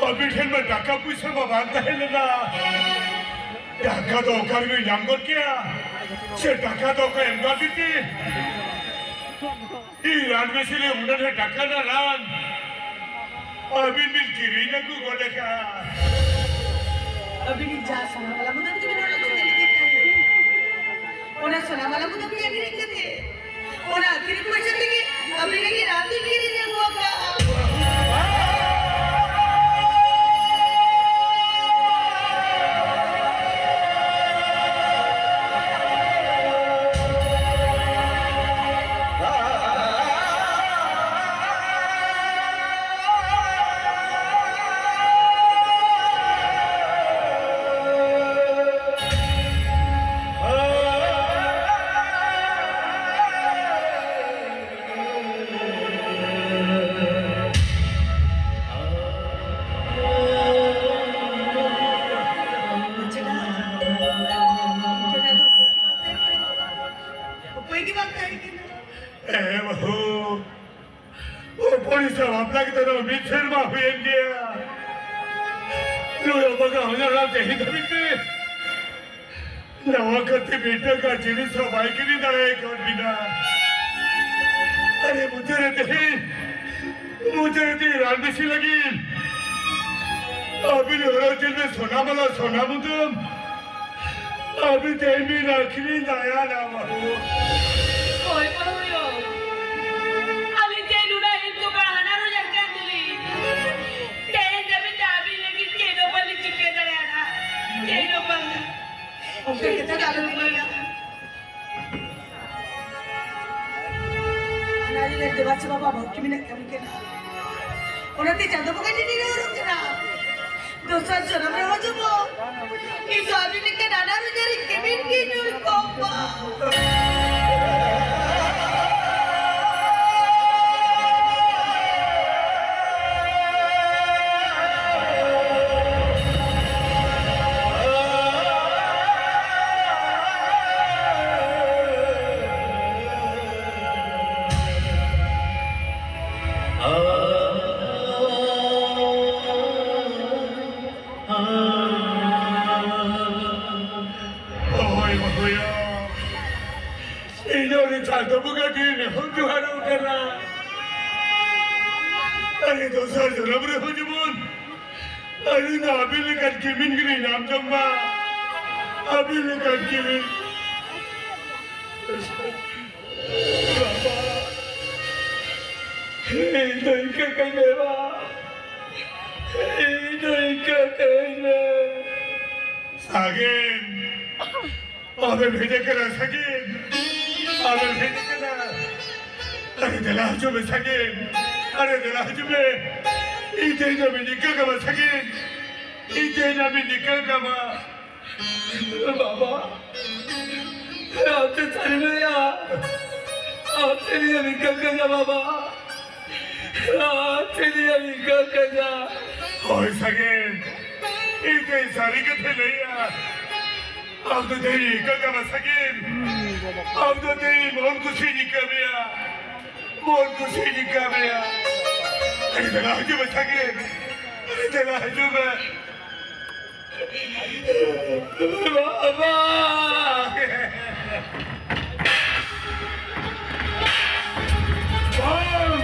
ᱟᱹᱵᱤᱱ ᱴᱷᱮᱱ ᱢᱟ ᱴᱟᱠᱟ ᱯᱩᱭᱥᱟᱹ ᱢᱟ ᱵᱟᱝ ᱛᱟᱦᱮᱸ ᱞᱮᱱᱟ᱾ ᱴᱟᱠᱟ ᱫᱚ ᱚᱠᱟ ᱨᱮᱵᱤᱱ ᱧᱟᱢ ᱜᱚᱫ ᱠᱮᱭᱟ? ᱥᱮ ᱴᱟᱠᱟ ᱫᱚ ᱚᱠᱚᱭ ᱮᱢ ᱜᱚᱫ ᱵᱤᱱ ᱛᱮ? ᱤᱧ ᱨᱟᱱ ᱢᱮᱥᱤᱱ ᱨᱮ ᱩᱱᱟᱹᱜ ᱰᱷᱮᱨ ᱴᱟᱠᱟ ᱨᱮᱱᱟᱜ ᱨᱟᱱ ᱟᱹᱵᱤᱱ ᱵᱤᱱ ᱠᱤᱨᱤᱧ ᱟᱹᱜᱩ ᱜᱚᱫ ᱟᱠᱟᱫ᱾ ᱟᱹᱵᱤᱱ ᱡᱟ ᱥᱚᱱᱟ ᱢᱟᱞᱟ ᱢᱩᱫᱟᱹᱢ ᱛᱮᱵᱤᱱ ᱦᱚᱨᱚᱜ ᱞᱮᱫ ᱛᱟᱦᱮᱸᱫ, ᱚᱱᱟ ᱥᱚᱱᱟ ᱢᱟᱞᱟ ᱢᱩᱫᱟᱹᱢ ᱜᱮ ᱟᱹᱠᱷᱨᱤᱧ ᱠᱟᱛᱮ, ᱚᱱᱟ ᱟᱹᱠᱷᱨᱤᱧ ᱯᱚᱭᱥᱟ ᱛᱮᱜᱮ ᱟᱹᱵᱤᱱ ᱞᱟᱹᱜᱤᱫ ᱨᱟᱱ ᱞᱤᱧ ᱠᱤᱨᱤᱧ ᱟᱹᱜᱩ ᱟᱠᱟᱫ᱾ ᱩᱯᱟᱹᱭ ᱜᱮ ᱵᱟᱝ ᱛᱟᱦᱮᱸ ᱠᱟᱱᱟ᱾ ᱮ ᱵᱟᱹᱦᱩ, ᱦᱚᱯᱚᱱᱤᱡ ᱥᱟᱶ ᱵᱟᱯᱞᱟ ᱠᱟᱛᱮ ᱫᱚ ᱢᱤᱫ ᱥᱮᱨᱢᱟ ᱦᱩᱭᱮᱱ ᱜᱮᱭᱟ᱾ ᱱᱩᱭ ᱚᱵᱟᱜᱟ ᱦᱚᱧᱦᱟᱨ ᱛᱮᱦᱮᱧ ᱫᱷᱟᱹᱵᱤᱡ ᱛᱮ ᱱᱟᱣᱟ ᱠᱟᱛᱮ ᱢᱤᱫᱴᱟᱝ ᱜᱟᱱ ᱡᱤᱱᱤᱥ ᱦᱚᱸ ᱵᱟᱭ ᱠᱤᱨᱤᱧ ᱫᱟᱲᱮᱭᱟᱠᱟᱫ ᱵᱤᱱᱟ᱾ ᱟᱨᱮ ᱢᱩᱪᱟᱹᱫ ᱨᱮ ᱛᱮᱦᱮᱧ, ᱢᱩᱪᱟᱹᱫ ᱨᱮ ᱛᱮᱦᱮᱧ ᱨᱟᱱ ᱵᱮᱥᱤ ᱞᱟᱹᱜᱤᱫ ᱟᱹᱵᱤᱱ ᱦᱚᱨᱚᱜ ᱡᱤᱞ ᱨᱮ ᱥᱚᱱᱟ ᱢᱟᱞᱟ, ᱥᱚᱱᱟ ᱢᱩᱫᱟᱹᱢ ᱟᱹᱵᱤᱱ ᱛᱮᱦᱮᱧ ᱵᱤᱱ ᱟᱹᱠᱷᱨᱤᱧ ᱫᱟᱲᱮᱭᱟᱜᱼᱟ ᱵᱟᱹᱦᱩ᱾ ᱦᱳᱭ ᱵᱟᱹᱦᱩ ᱭᱳ, ᱟᱹᱞᱤᱧ ᱛᱮᱦᱮᱧ ᱱᱩᱱᱟᱹᱜ ᱦᱤᱱ ᱠᱚ ᱵᱟᱲᱟ ᱦᱟᱱᱟ ᱨᱳᱡᱽ ᱟᱹᱠᱷᱨᱤᱧ ᱛᱩᱞᱤᱧ᱾ ᱛᱮᱦᱮᱧ ᱫᱷᱟᱹᱵᱤᱡ ᱛᱮ ᱟᱹᱵᱤᱱ ᱞᱟᱹᱜᱤᱫ ᱪᱮᱫ ᱦᱚᱸ ᱵᱟᱹᱞᱤᱧ ᱪᱤᱠᱟᱹ ᱫᱟᱲᱮᱭᱟᱜᱼᱟ, ᱪᱮᱫ ᱦᱚᱸ ᱵᱟᱝ᱾ ᱚᱱᱠᱟ ᱠᱟᱛᱷᱟ ᱫᱚ ᱟᱞᱚᱢ ᱞᱟᱹᱭᱟ᱾ ᱚᱱᱟ ᱨᱮ ᱫᱮᱵᱟ ᱥᱮᱵᱟ ᱵᱟᱵᱟ ᱠᱤ ᱢᱮᱱᱟᱜ ᱠᱟᱹᱢᱤ ᱠᱟᱱᱟ᱾ ᱚᱱᱟᱛᱮ ᱪᱟᱸᱫᱚ ᱵᱚᱸᱜᱟ ᱴᱷᱮᱱ ᱱᱮᱦᱚᱨᱚᱜ ᱠᱟᱱᱟ, ᱫᱚᱥᱟᱨ ᱡᱚᱱᱚᱢ ᱨᱮᱦᱚᱸ ᱡᱮᱢᱚᱱ ᱤᱧ ᱫᱚ ᱟᱹᱵᱤᱱ ᱞᱮᱠᱟ ᱱᱟᱱᱟ ᱨᱩᱡᱟᱹᱨᱤ ᱠᱮᱵᱤᱱ ᱜᱮ ᱧᱩᱨ ᱠᱚᱜ ᱢᱟ᱾ ᱤᱧ ᱫᱚ ᱩᱱᱤ ᱪᱟᱸᱫᱚ ᱵᱚᱸᱜᱟ ᱴᱷᱮᱱ ᱱᱮᱦᱚᱨ ᱡᱚᱦᱟᱨᱚᱜ ᱠᱟᱱᱟ᱾ ᱟᱨ ᱫᱚᱥᱟᱨ ᱡᱚᱱᱚᱢ ᱨᱮᱦᱚᱸ ᱡᱮᱢᱚᱱ ᱟᱹᱞᱤᱧ ᱫᱚ ᱟᱹᱵᱤᱱ ᱞᱮᱠᱟᱱ ᱠᱤᱢᱤᱱ ᱜᱮᱞᱤᱧ ᱧᱟᱢ ᱡᱚᱝ ᱢᱟ᱾ ᱟᱹᱵᱤᱱ ᱞᱮᱠᱟᱱ ᱠᱤᱢᱤᱱ᱾ ᱵᱟᱵᱟ, ᱤᱧ ᱫᱚ ᱤᱱᱠᱟᱹ ᱠᱟᱹᱧ ᱢᱮ ᱵᱟ᱾ ᱤᱧ ᱫᱚ ᱤᱱᱠᱟᱹ ᱠᱟᱹᱧ ᱢᱮ᱾ ᱥᱟᱜᱮᱱ, ᱟᱢᱮᱢ ᱦᱮᱡ ᱟᱠᱟᱱᱟ ᱥᱟᱜᱮᱱ, ᱟᱢᱮᱢ ᱦᱮᱡ ᱟᱠᱟᱱᱟ᱾ ᱟᱨᱮ ᱫᱮᱞᱟ ᱦᱤᱡᱩᱜ ᱢᱮ ᱥᱟᱜᱮᱱ, ᱟᱨᱮ ᱫᱮᱞᱟ ᱦᱤᱡᱩᱜ ᱢᱮ᱾ ᱤᱧ ᱛᱮᱦᱮᱧ ᱫᱚ ᱵᱟᱹᱧ ᱤᱠᱟᱹ ᱠᱟᱢᱟ ᱥᱟᱜᱮᱱ, ᱤᱧ ᱛᱮᱦᱮᱧ ᱫᱚ ᱵᱟᱹᱧ ᱤᱠᱟᱹ ᱠᱟᱢᱟ᱾ ᱵᱟᱵᱟ, ᱟᱢ ᱛᱮ ᱥᱟᱹᱨᱤ ᱞᱟᱹᱭᱟ, ᱟᱢ ᱛᱮ ᱱᱤᱭᱟᱹ ᱤᱠᱟᱹ ᱠᱟᱢᱟ ᱵᱟᱵᱟ᱾ ᱟᱨ ᱛᱤᱱᱟᱹᱜ ᱮᱢ ᱤᱠᱟᱹ ᱠᱟᱹᱧᱟ? ᱦᱳᱭ ᱥᱟᱜᱮᱱ, ᱤᱧ ᱫᱚ ᱥᱟᱹᱨᱤ ᱠᱟᱛᱷᱟᱧ ᱞᱟᱹᱭᱟ᱾ ᱟᱢ ᱫᱚ ᱛᱮᱦᱮᱧ ᱤᱠᱟᱹ ᱠᱟᱢᱟ ᱥᱟᱜᱮᱱ᱾ ᱟᱢ ᱫᱚ ᱛᱮᱦᱮᱧ ᱢᱚᱱ ᱠᱩᱥᱤᱧ ᱤᱠᱟᱹ ᱢᱮᱭᱟ᱾ ᱢᱚᱱ ᱠᱩᱥᱤᱧ ᱤᱠᱟᱹ ᱢᱮᱭᱟ᱾ ᱟᱨᱮ ᱫᱮᱞᱟ ᱦᱤᱡᱩᱜ ᱢᱮ ᱥᱟᱜᱮᱱ᱾ ᱟᱨᱮ ᱫᱮᱞᱟ ᱦᱤᱡᱩᱜ ᱢᱮ᱾ ᱵᱟᱵᱟ! ᱵᱟᱝ!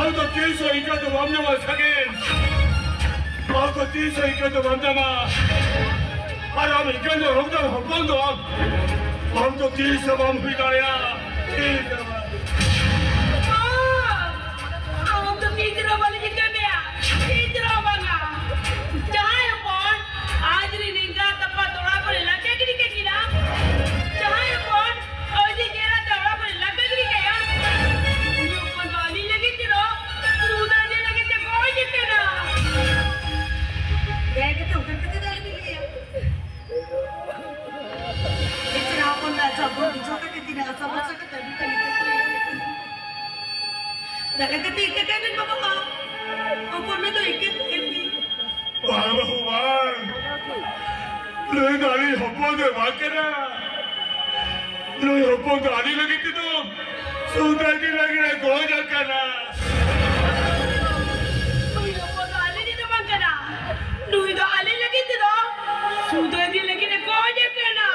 ᱟᱢ ᱫᱚ ᱛᱤᱥ ᱦᱚᱸ ᱤᱱᱠᱟᱹ ᱫᱚ ᱵᱟᱢ ᱧᱟᱢᱟ, ᱥᱟᱜᱮᱱ᱾ ᱟᱢ ᱫᱚ ᱛᱤᱥ ᱦᱚᱸ ᱤᱱᱠᱟᱹ ᱫᱚ ᱵᱟᱢ ᱧᱟᱢᱟ᱾ ᱟᱨ ᱟᱢ ᱤᱠᱟᱹ ᱫᱚ ᱦᱚᱯᱚᱱ ᱫᱚ ᱟᱢ, ᱟᱢ ᱫᱚ ᱛᱤᱥ ᱦᱚᱸ ᱵᱟᱢ ᱦᱩᱭ ᱫᱟᱲᱮᱭᱟᱜᱼᱟ᱾ ᱛᱤᱥ ᱦᱚᱸ ᱵᱟᱝ᱾ ᱟᱢ ᱫᱚ ᱛᱤᱥ ᱨᱮᱦᱚᱸ ᱵᱟᱞᱮ ᱡᱤᱛᱟᱹᱣ ᱢᱮᱭᱟ, ᱛᱤᱥ ᱨᱮᱦᱚᱸ ᱵᱟᱝᱟ᱾ ᱡᱟᱦᱟᱸᱭ ᱦᱚᱯᱚᱱ ᱟᱡ ᱨᱤᱱ ᱮᱸᱜᱟᱛ ᱟᱯᱟᱛ ᱚᱲᱟᱜ ᱠᱷᱚᱱᱮ ᱞᱟᱜᱟ ᱜᱤᱰᱤ ᱠᱟᱜ ᱠᱤᱱᱟ, ᱡᱟᱦᱟᱸᱭ ᱦᱚᱯᱚᱱ ᱟᱡ ᱮᱸᱜᱟᱛ ᱚᱲᱟᱜ ᱠᱷᱚᱱᱮ ᱞᱟᱜᱟ ᱜᱤᱰᱤ ᱠᱟᱭᱟ, ᱩᱱᱤ ᱦᱚᱯᱚᱱ ᱫᱚ ᱟᱹᱞᱤᱧ ᱞᱟᱹᱜᱤᱫ ᱛᱮᱫᱚ ᱥᱩᱫᱷᱟᱹ ᱞᱟᱹᱜᱤᱫ ᱛᱮ ᱜᱚᱡ ᱩᱛᱟᱹᱨᱟ᱾ ᱫᱟᱭᱟ ᱠᱟᱛᱮ ᱚᱱᱠᱟᱱ ᱠᱟᱛᱷᱟ ᱫᱚ ᱟᱞᱚᱵᱤᱱ ᱞᱟᱹᱭᱟ᱾ ᱵᱮᱪᱟᱨᱟ ᱦᱚᱯᱚᱱ ᱫᱚ ᱟᱡᱟᱜ ᱵᱩᱡᱷᱟᱹᱣ ᱠᱟᱛᱮ ᱛᱤᱱᱟᱹᱜ ᱟᱥᱟ ᱵᱷᱚᱨᱥᱟ ᱠᱟᱛᱮ ᱟᱹᱜᱩ ᱠᱟᱜ ᱞᱤᱧᱟ᱾ ᱫᱟᱭᱟ ᱠᱟᱛᱮ ᱤᱠᱟᱹ ᱠᱟᱭ ᱵᱤᱱ ᱵᱟᱵᱟ᱾ ᱦᱚᱯᱚᱱ ᱢᱮ ᱫᱚ ᱤᱠᱟᱹ ᱠᱟᱭ ᱵᱤᱱ᱾ ᱵᱟᱝ ᱵᱟᱹᱦᱩ ᱵᱟᱝ᱾ ᱱᱩᱭ ᱫᱚ ᱟᱹᱞᱤᱧ ᱦᱚᱯᱚᱱ ᱫᱚ ᱵᱟᱝ ᱠᱟᱱᱟ᱾ ᱱᱩᱭ ᱦᱚᱯᱚᱱ ᱫᱚ ᱟᱹᱞᱤᱧ ᱞᱟᱹᱜᱤᱫ ᱛᱮᱫᱚ ᱥᱩᱫᱷᱟᱹ ᱜᱮ ᱞᱟᱹᱜᱤᱫ ᱮ ᱜᱚᱡ ᱟᱠᱟᱱᱟ᱾ ᱱᱩᱭ ᱦᱚᱯᱚᱱ ᱫᱚ ᱟᱹᱞᱤᱧ ᱞᱟᱹᱜᱤᱫ ᱫᱚ ᱵᱟᱝ ᱠᱟᱱᱟ᱾ ᱱᱩᱭ ᱫᱚ ᱟᱹᱞᱤᱧ ᱞᱟᱹᱜᱤᱫ ᱛᱮᱫᱚ ᱥᱩᱫᱷᱟᱹ ᱜᱮ ᱞᱟᱹᱜᱤᱫ ᱮ ᱜᱚᱡ ᱟᱠᱟᱱᱟ᱾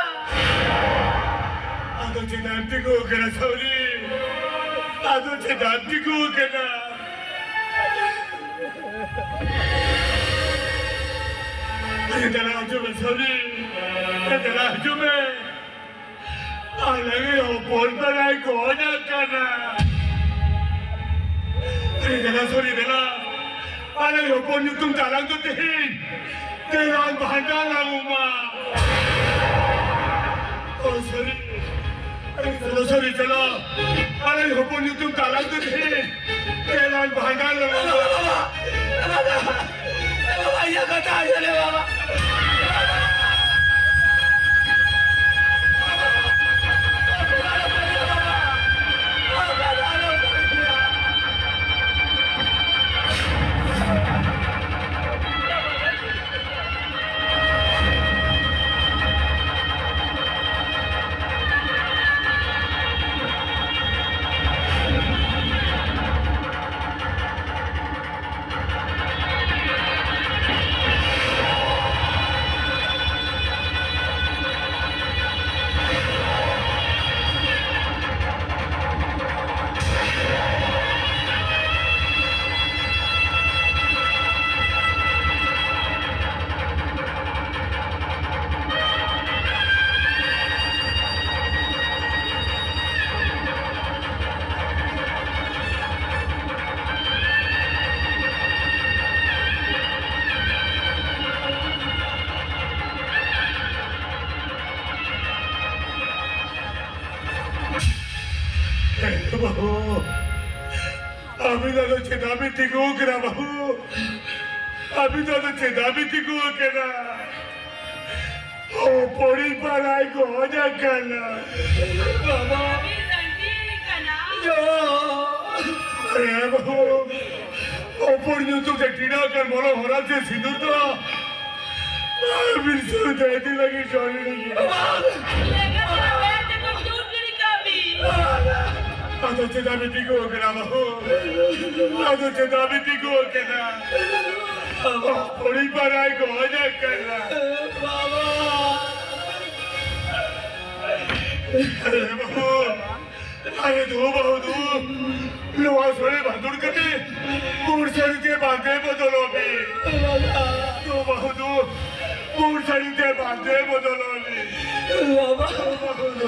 ᱪᱮᱫᱟᱜ ᱮᱢ ᱛᱤᱸᱜᱩ ᱟᱠᱟᱱᱟ ᱥᱟᱣᱨᱤ? ᱟᱫᱚ ᱪᱮᱫᱟᱜ ᱮᱢ ᱛᱤᱸᱜᱩ ᱟᱠᱟᱱᱟ? ᱫᱮᱞᱟ ᱦᱤᱡᱩᱜ ᱢᱮ ᱥᱟᱣᱨᱤ, ᱫᱮᱞᱟ ᱦᱤᱡᱩᱜ ᱢᱮ᱾ ᱟᱞᱮ ᱦᱚᱯᱚᱱ ᱛᱟᱞᱟᱭ ᱜᱚᱡ ᱟᱠᱟᱱᱟ᱾ ᱫᱮᱞᱟ ᱥᱟᱣᱨᱤ ᱫᱮᱞᱟ, ᱟᱞᱮ ᱦᱚᱯᱚᱱ ᱧᱩᱛᱩᱢ ᱛᱟᱞᱟᱝ ᱫᱚ ᱛᱮᱦᱮᱧ ᱛᱮᱞᱟᱝ ᱵᱷᱟᱸᱰᱟᱱ ᱞᱟᱝ ᱩᱢᱟ᱾ ᱚ, ᱥᱟᱹᱨᱤ᱾ ᱟᱨᱮ, ᱪᱚᱞᱚ, ᱥᱟᱹᱨᱤ, ᱪᱚᱞᱚ᱾ ᱟᱞᱮ ᱦᱚᱯᱚᱱ ᱧᱩᱛᱩᱢ ᱛᱟᱞᱟᱝ ᱫᱚ ᱛᱮᱦᱮᱧ ᱛᱮᱞᱟᱝ ᱵᱷᱟᱸᱰᱟᱱ ᱞᱟᱝ ᱩᱢᱟ᱾ ᱵᱟᱵᱟ, ᱵᱟᱵᱟ, ᱵᱟᱵᱟ, ᱤᱧᱟᱹᱜ ᱠᱟᱛᱷᱟ ᱟᱸᱡᱚᱢ ᱞᱮ, ᱵᱟᱵᱟ᱾ ᱵᱟᱹᱦᱩ, ᱟᱹᱵᱤᱱ ᱫᱚ ᱟᱫᱚ ᱪᱮᱫᱟᱜ ᱵᱤᱱ ᱛᱤᱸᱜᱩ ᱟᱠᱟᱱᱟ ᱵᱟᱹᱦᱩ? ᱟᱹᱵᱤᱱ ᱫᱚ ᱟᱫᱚ ᱪᱮᱫᱟᱜ ᱵᱤᱱ ᱛᱤᱸᱜᱩ ᱟᱠᱟᱱᱟ? ᱦᱚᱯᱚᱱᱤᱡ ᱯᱟᱲᱟᱭ ᱜᱚᱡ ᱟᱠᱟᱱᱟ᱾ ᱵᱟᱵᱟ᱾ ᱟᱹᱵᱤᱱ ᱨᱟᱹᱜᱤ ᱠᱟᱱᱟ᱾ ᱦᱮᱸ ᱵᱟᱹᱦᱩ, ᱦᱚᱯᱚᱱ ᱧᱩᱛᱩᱢ ᱛᱮ ᱴᱤᱰᱟᱹ ᱟᱠᱟᱱ ᱢᱚᱞᱚᱝ ᱦᱚᱨᱟ ᱪᱮ ᱥᱤᱸᱫᱩᱨ ᱫᱚ ᱟᱹᱵᱤᱱ ᱥᱩᱨ ᱫᱚ ᱤᱫᱤ ᱞᱟᱹᱜᱤᱫ ᱥᱚᱨᱤᱨ ᱜᱮ᱾ ᱞᱮᱸᱜᱟ ᱛᱤ ᱨᱮ ᱵᱮᱨ ᱛᱮᱠᱚ ᱡᱩᱨ ᱜᱤᱰᱤ ᱠᱟᱜ ᱵᱤᱱ᱾ ᱟᱫᱚ ᱪᱮᱫᱟᱜ ᱵᱤᱱ ᱛᱤᱸᱜᱩ ᱟᱠᱟᱱᱟ ᱵᱟᱹᱦᱩ? ᱟᱫᱚ ᱪᱮᱫᱟᱜ ᱵᱤᱱ ᱛᱤᱸᱜᱩ ᱟᱠᱟᱱᱟ? ᱦᱚᱯᱚᱱᱤᱡ ᱯᱟᱲᱟᱭ ᱜᱚᱡ ᱟᱠᱟᱱᱟ᱾ ᱵᱟᱵᱟ᱾ ᱟᱨᱮ ᱵᱟᱹᱦᱩ, ᱟᱨᱮ ᱫᱩ ᱵᱟᱹᱦᱩ ᱫᱩ, ᱱᱚᱣᱟ ᱥᱟᱹᱲᱤ ᱵᱷᱟᱫᱩᱲ ᱠᱟᱛᱮ ᱯᱩᱸᱰ ᱥᱟᱹᱲᱤ ᱛᱮ ᱵᱟᱸᱫᱮ ᱵᱚᱫᱚᱞᱚᱜ ᱢᱮ᱾ ᱫᱩ ᱵᱟᱹᱦᱩ ᱫᱩ, ᱯᱩᱸᱰ ᱥᱟᱹᱲᱤ ᱛᱮ ᱵᱟᱸᱫᱮ ᱵᱚᱫᱚᱞᱚᱜ ᱢᱮ᱾ ᱵᱟᱵᱟ᱾ ᱫᱩ ᱵᱟᱹᱦᱩ ᱫᱩ᱾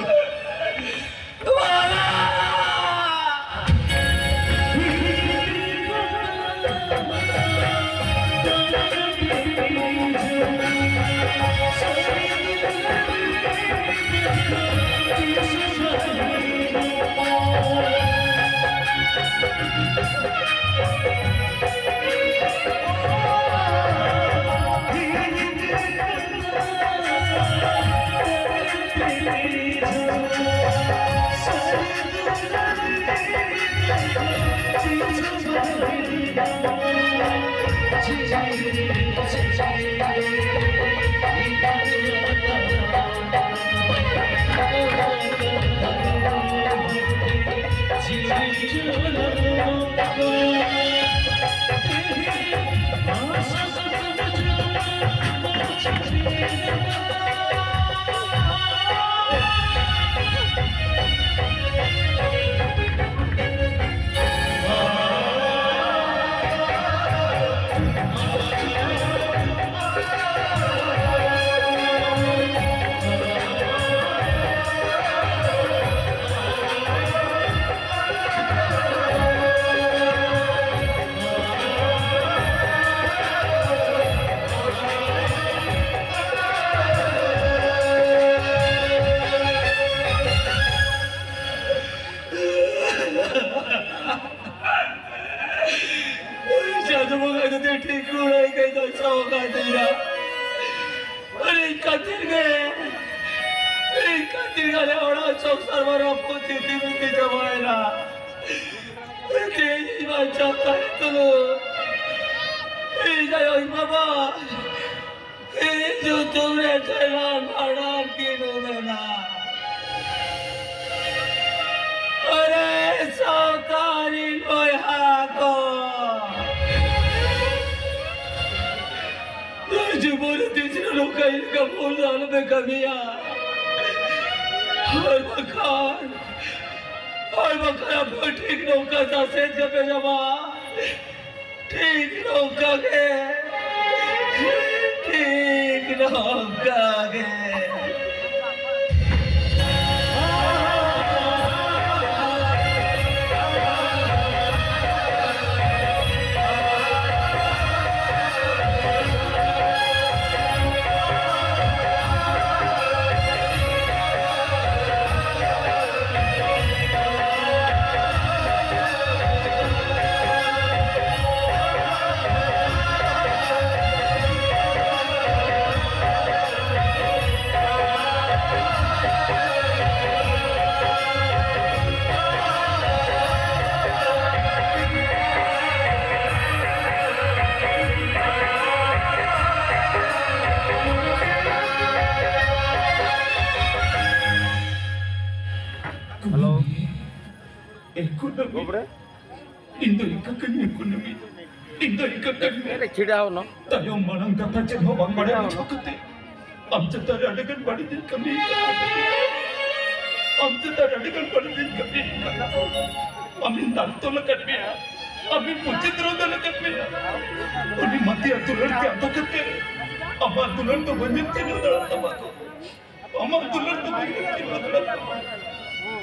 ᱪᱟᱸᱫᱚ ᱵᱚᱸᱜᱟ ᱡᱩᱫᱤ ᱴᱷᱤᱠ ᱜᱚᱲᱚᱭ ᱠᱷᱟᱡ ᱫᱚ ᱪᱟᱵᱟ ᱠᱟᱜ ᱛᱤᱧᱟ᱾ ᱟᱨ ᱤᱧ ᱠᱷᱟᱹᱛᱤᱨ ᱜᱮ, ᱤᱧ ᱠᱷᱟᱹᱛᱤᱨ ᱜᱮ ᱟᱞᱮ ᱚᱲᱟᱜ ᱥᱚᱝᱥᱟᱨ ᱢᱟ ᱨᱟᱹᱯᱩᱫ ᱛᱤᱛᱤ ᱵᱤᱛᱤ ᱪᱟᱵᱟᱭᱮᱱᱟ᱾ ᱛᱮᱦᱮᱧ ᱤᱧ ᱵᱟᱧᱪᱟᱣ ᱛᱟᱦᱮᱸ ᱛᱩᱞᱩᱡ ᱤᱧ ᱟᱭᱳ ᱤᱧ ᱵᱟᱵᱟ ᱤᱧ ᱧᱩᱛᱩᱢ ᱨᱮ ᱪᱟᱞᱟᱱ ᱵᱷᱟᱸᱰᱟᱱ ᱠᱤᱱ ᱩᱰᱩᱠᱟ᱾ ᱟᱨᱮ ᱥᱟᱶᱛᱟ ᱨᱤᱱ ᱵᱚᱭᱦᱟ ᱠᱚ, ᱱᱚᱣᱟ ᱡᱤᱵᱚᱱ ᱨᱮ ᱛᱤᱥ ᱨᱮᱦᱚᱸ ᱱᱚᱝᱠᱟ ᱞᱮᱠᱟ ᱵᱷᱩᱞ ᱫᱚ ᱟᱞᱚᱯᱮ ᱠᱟᱹᱢᱤᱭᱟ᱾ ᱟᱨ ᱵᱟᱠᱷᱟᱱ, ᱟᱨ ᱵᱟᱠᱷᱟᱱ ᱟᱯᱮ ᱴᱷᱤᱠ ᱱᱚᱝᱠᱟ ᱥᱟᱥᱮᱛ ᱜᱮᱯᱮ ᱧᱟᱢᱟ᱾ ᱴᱷᱤᱠ ᱱᱚᱝᱠᱟ ᱜᱮ, ᱴᱷᱤᱠ ᱱᱚᱝᱠᱟ ᱜᱮ᱾ ᱦᱮᱞᱳ᱾ ᱮ ᱠᱩᱱᱟᱹᱢᱤ᱾ ᱵᱟᱵᱨᱮ᱾ ᱤᱧ ᱫᱚ ᱤᱱᱠᱟᱹ ᱠᱟᱹᱧ ᱢᱮ ᱠᱩᱱᱟᱹᱢᱤ᱾ ᱤᱧ ᱫᱚ ᱤᱱᱠᱟᱹ ᱠᱟᱹᱧ ᱢᱮ᱾ ᱮ, ᱪᱷᱤᱰᱟᱣ ᱱᱚ᱾ ᱛᱟᱭᱚᱢ ᱢᱟᱲᱟᱝ ᱠᱟᱛᱷᱟ ᱪᱮᱫ ᱦᱚᱸ ᱵᱟᱝ ᱵᱟᱲᱟᱭ ᱵᱩᱡᱷᱟᱹᱣ ᱠᱟᱛᱮ ᱟᱢ ᱪᱮᱛᱟᱱ ᱨᱮ ᱟᱹᱰᱤ ᱜᱟᱱ ᱵᱟᱹᱲᱤᱡ ᱤᱧ ᱠᱟᱹᱢᱤ ᱟᱠᱟᱫᱟ᱾ ᱟᱢ ᱪᱮᱛᱟᱱ ᱨᱮ ᱟᱹᱰᱤ ᱜᱟᱱ ᱵᱟᱹᱲᱤᱡ ᱤᱧ ᱠᱟᱹᱢᱤ ᱟᱠᱟᱫᱟ᱾ ᱟᱢᱤᱧ ᱫᱟᱞ ᱛᱚᱞ ᱟᱠᱟᱫ ᱢᱮᱭᱟ᱾ ᱟᱢᱤᱧ ᱯᱚᱪᱤᱛ ᱨᱚᱸᱫᱚᱞ ᱟᱠᱟᱫ ᱢᱮᱭᱟ᱾ ᱩᱱᱤ ᱢᱟᱹᱛᱤᱭᱟᱜ ᱫᱩᱞᱟᱹᱲ ᱛᱮ ᱟᱸᱫᱚ ᱠᱟᱛᱮ ᱟᱢᱟᱜ ᱫᱩᱞᱟᱹᱲ ᱫᱚ ᱵᱟᱹᱧ ᱪᱤᱱᱦᱟᱹᱣ ᱫᱟᱲᱮᱭᱟᱜ ᱛᱟᱢᱟ ᱜᱚ᱾ ᱟᱢᱟᱜ ᱫᱩᱞᱟᱹᱲ ᱫᱚ ᱵᱟᱹᱧ ᱪᱤᱱᱦᱟᱹᱣ ᱫᱟᱲᱮᱭᱟᱜ ᱛᱟᱢᱟ᱾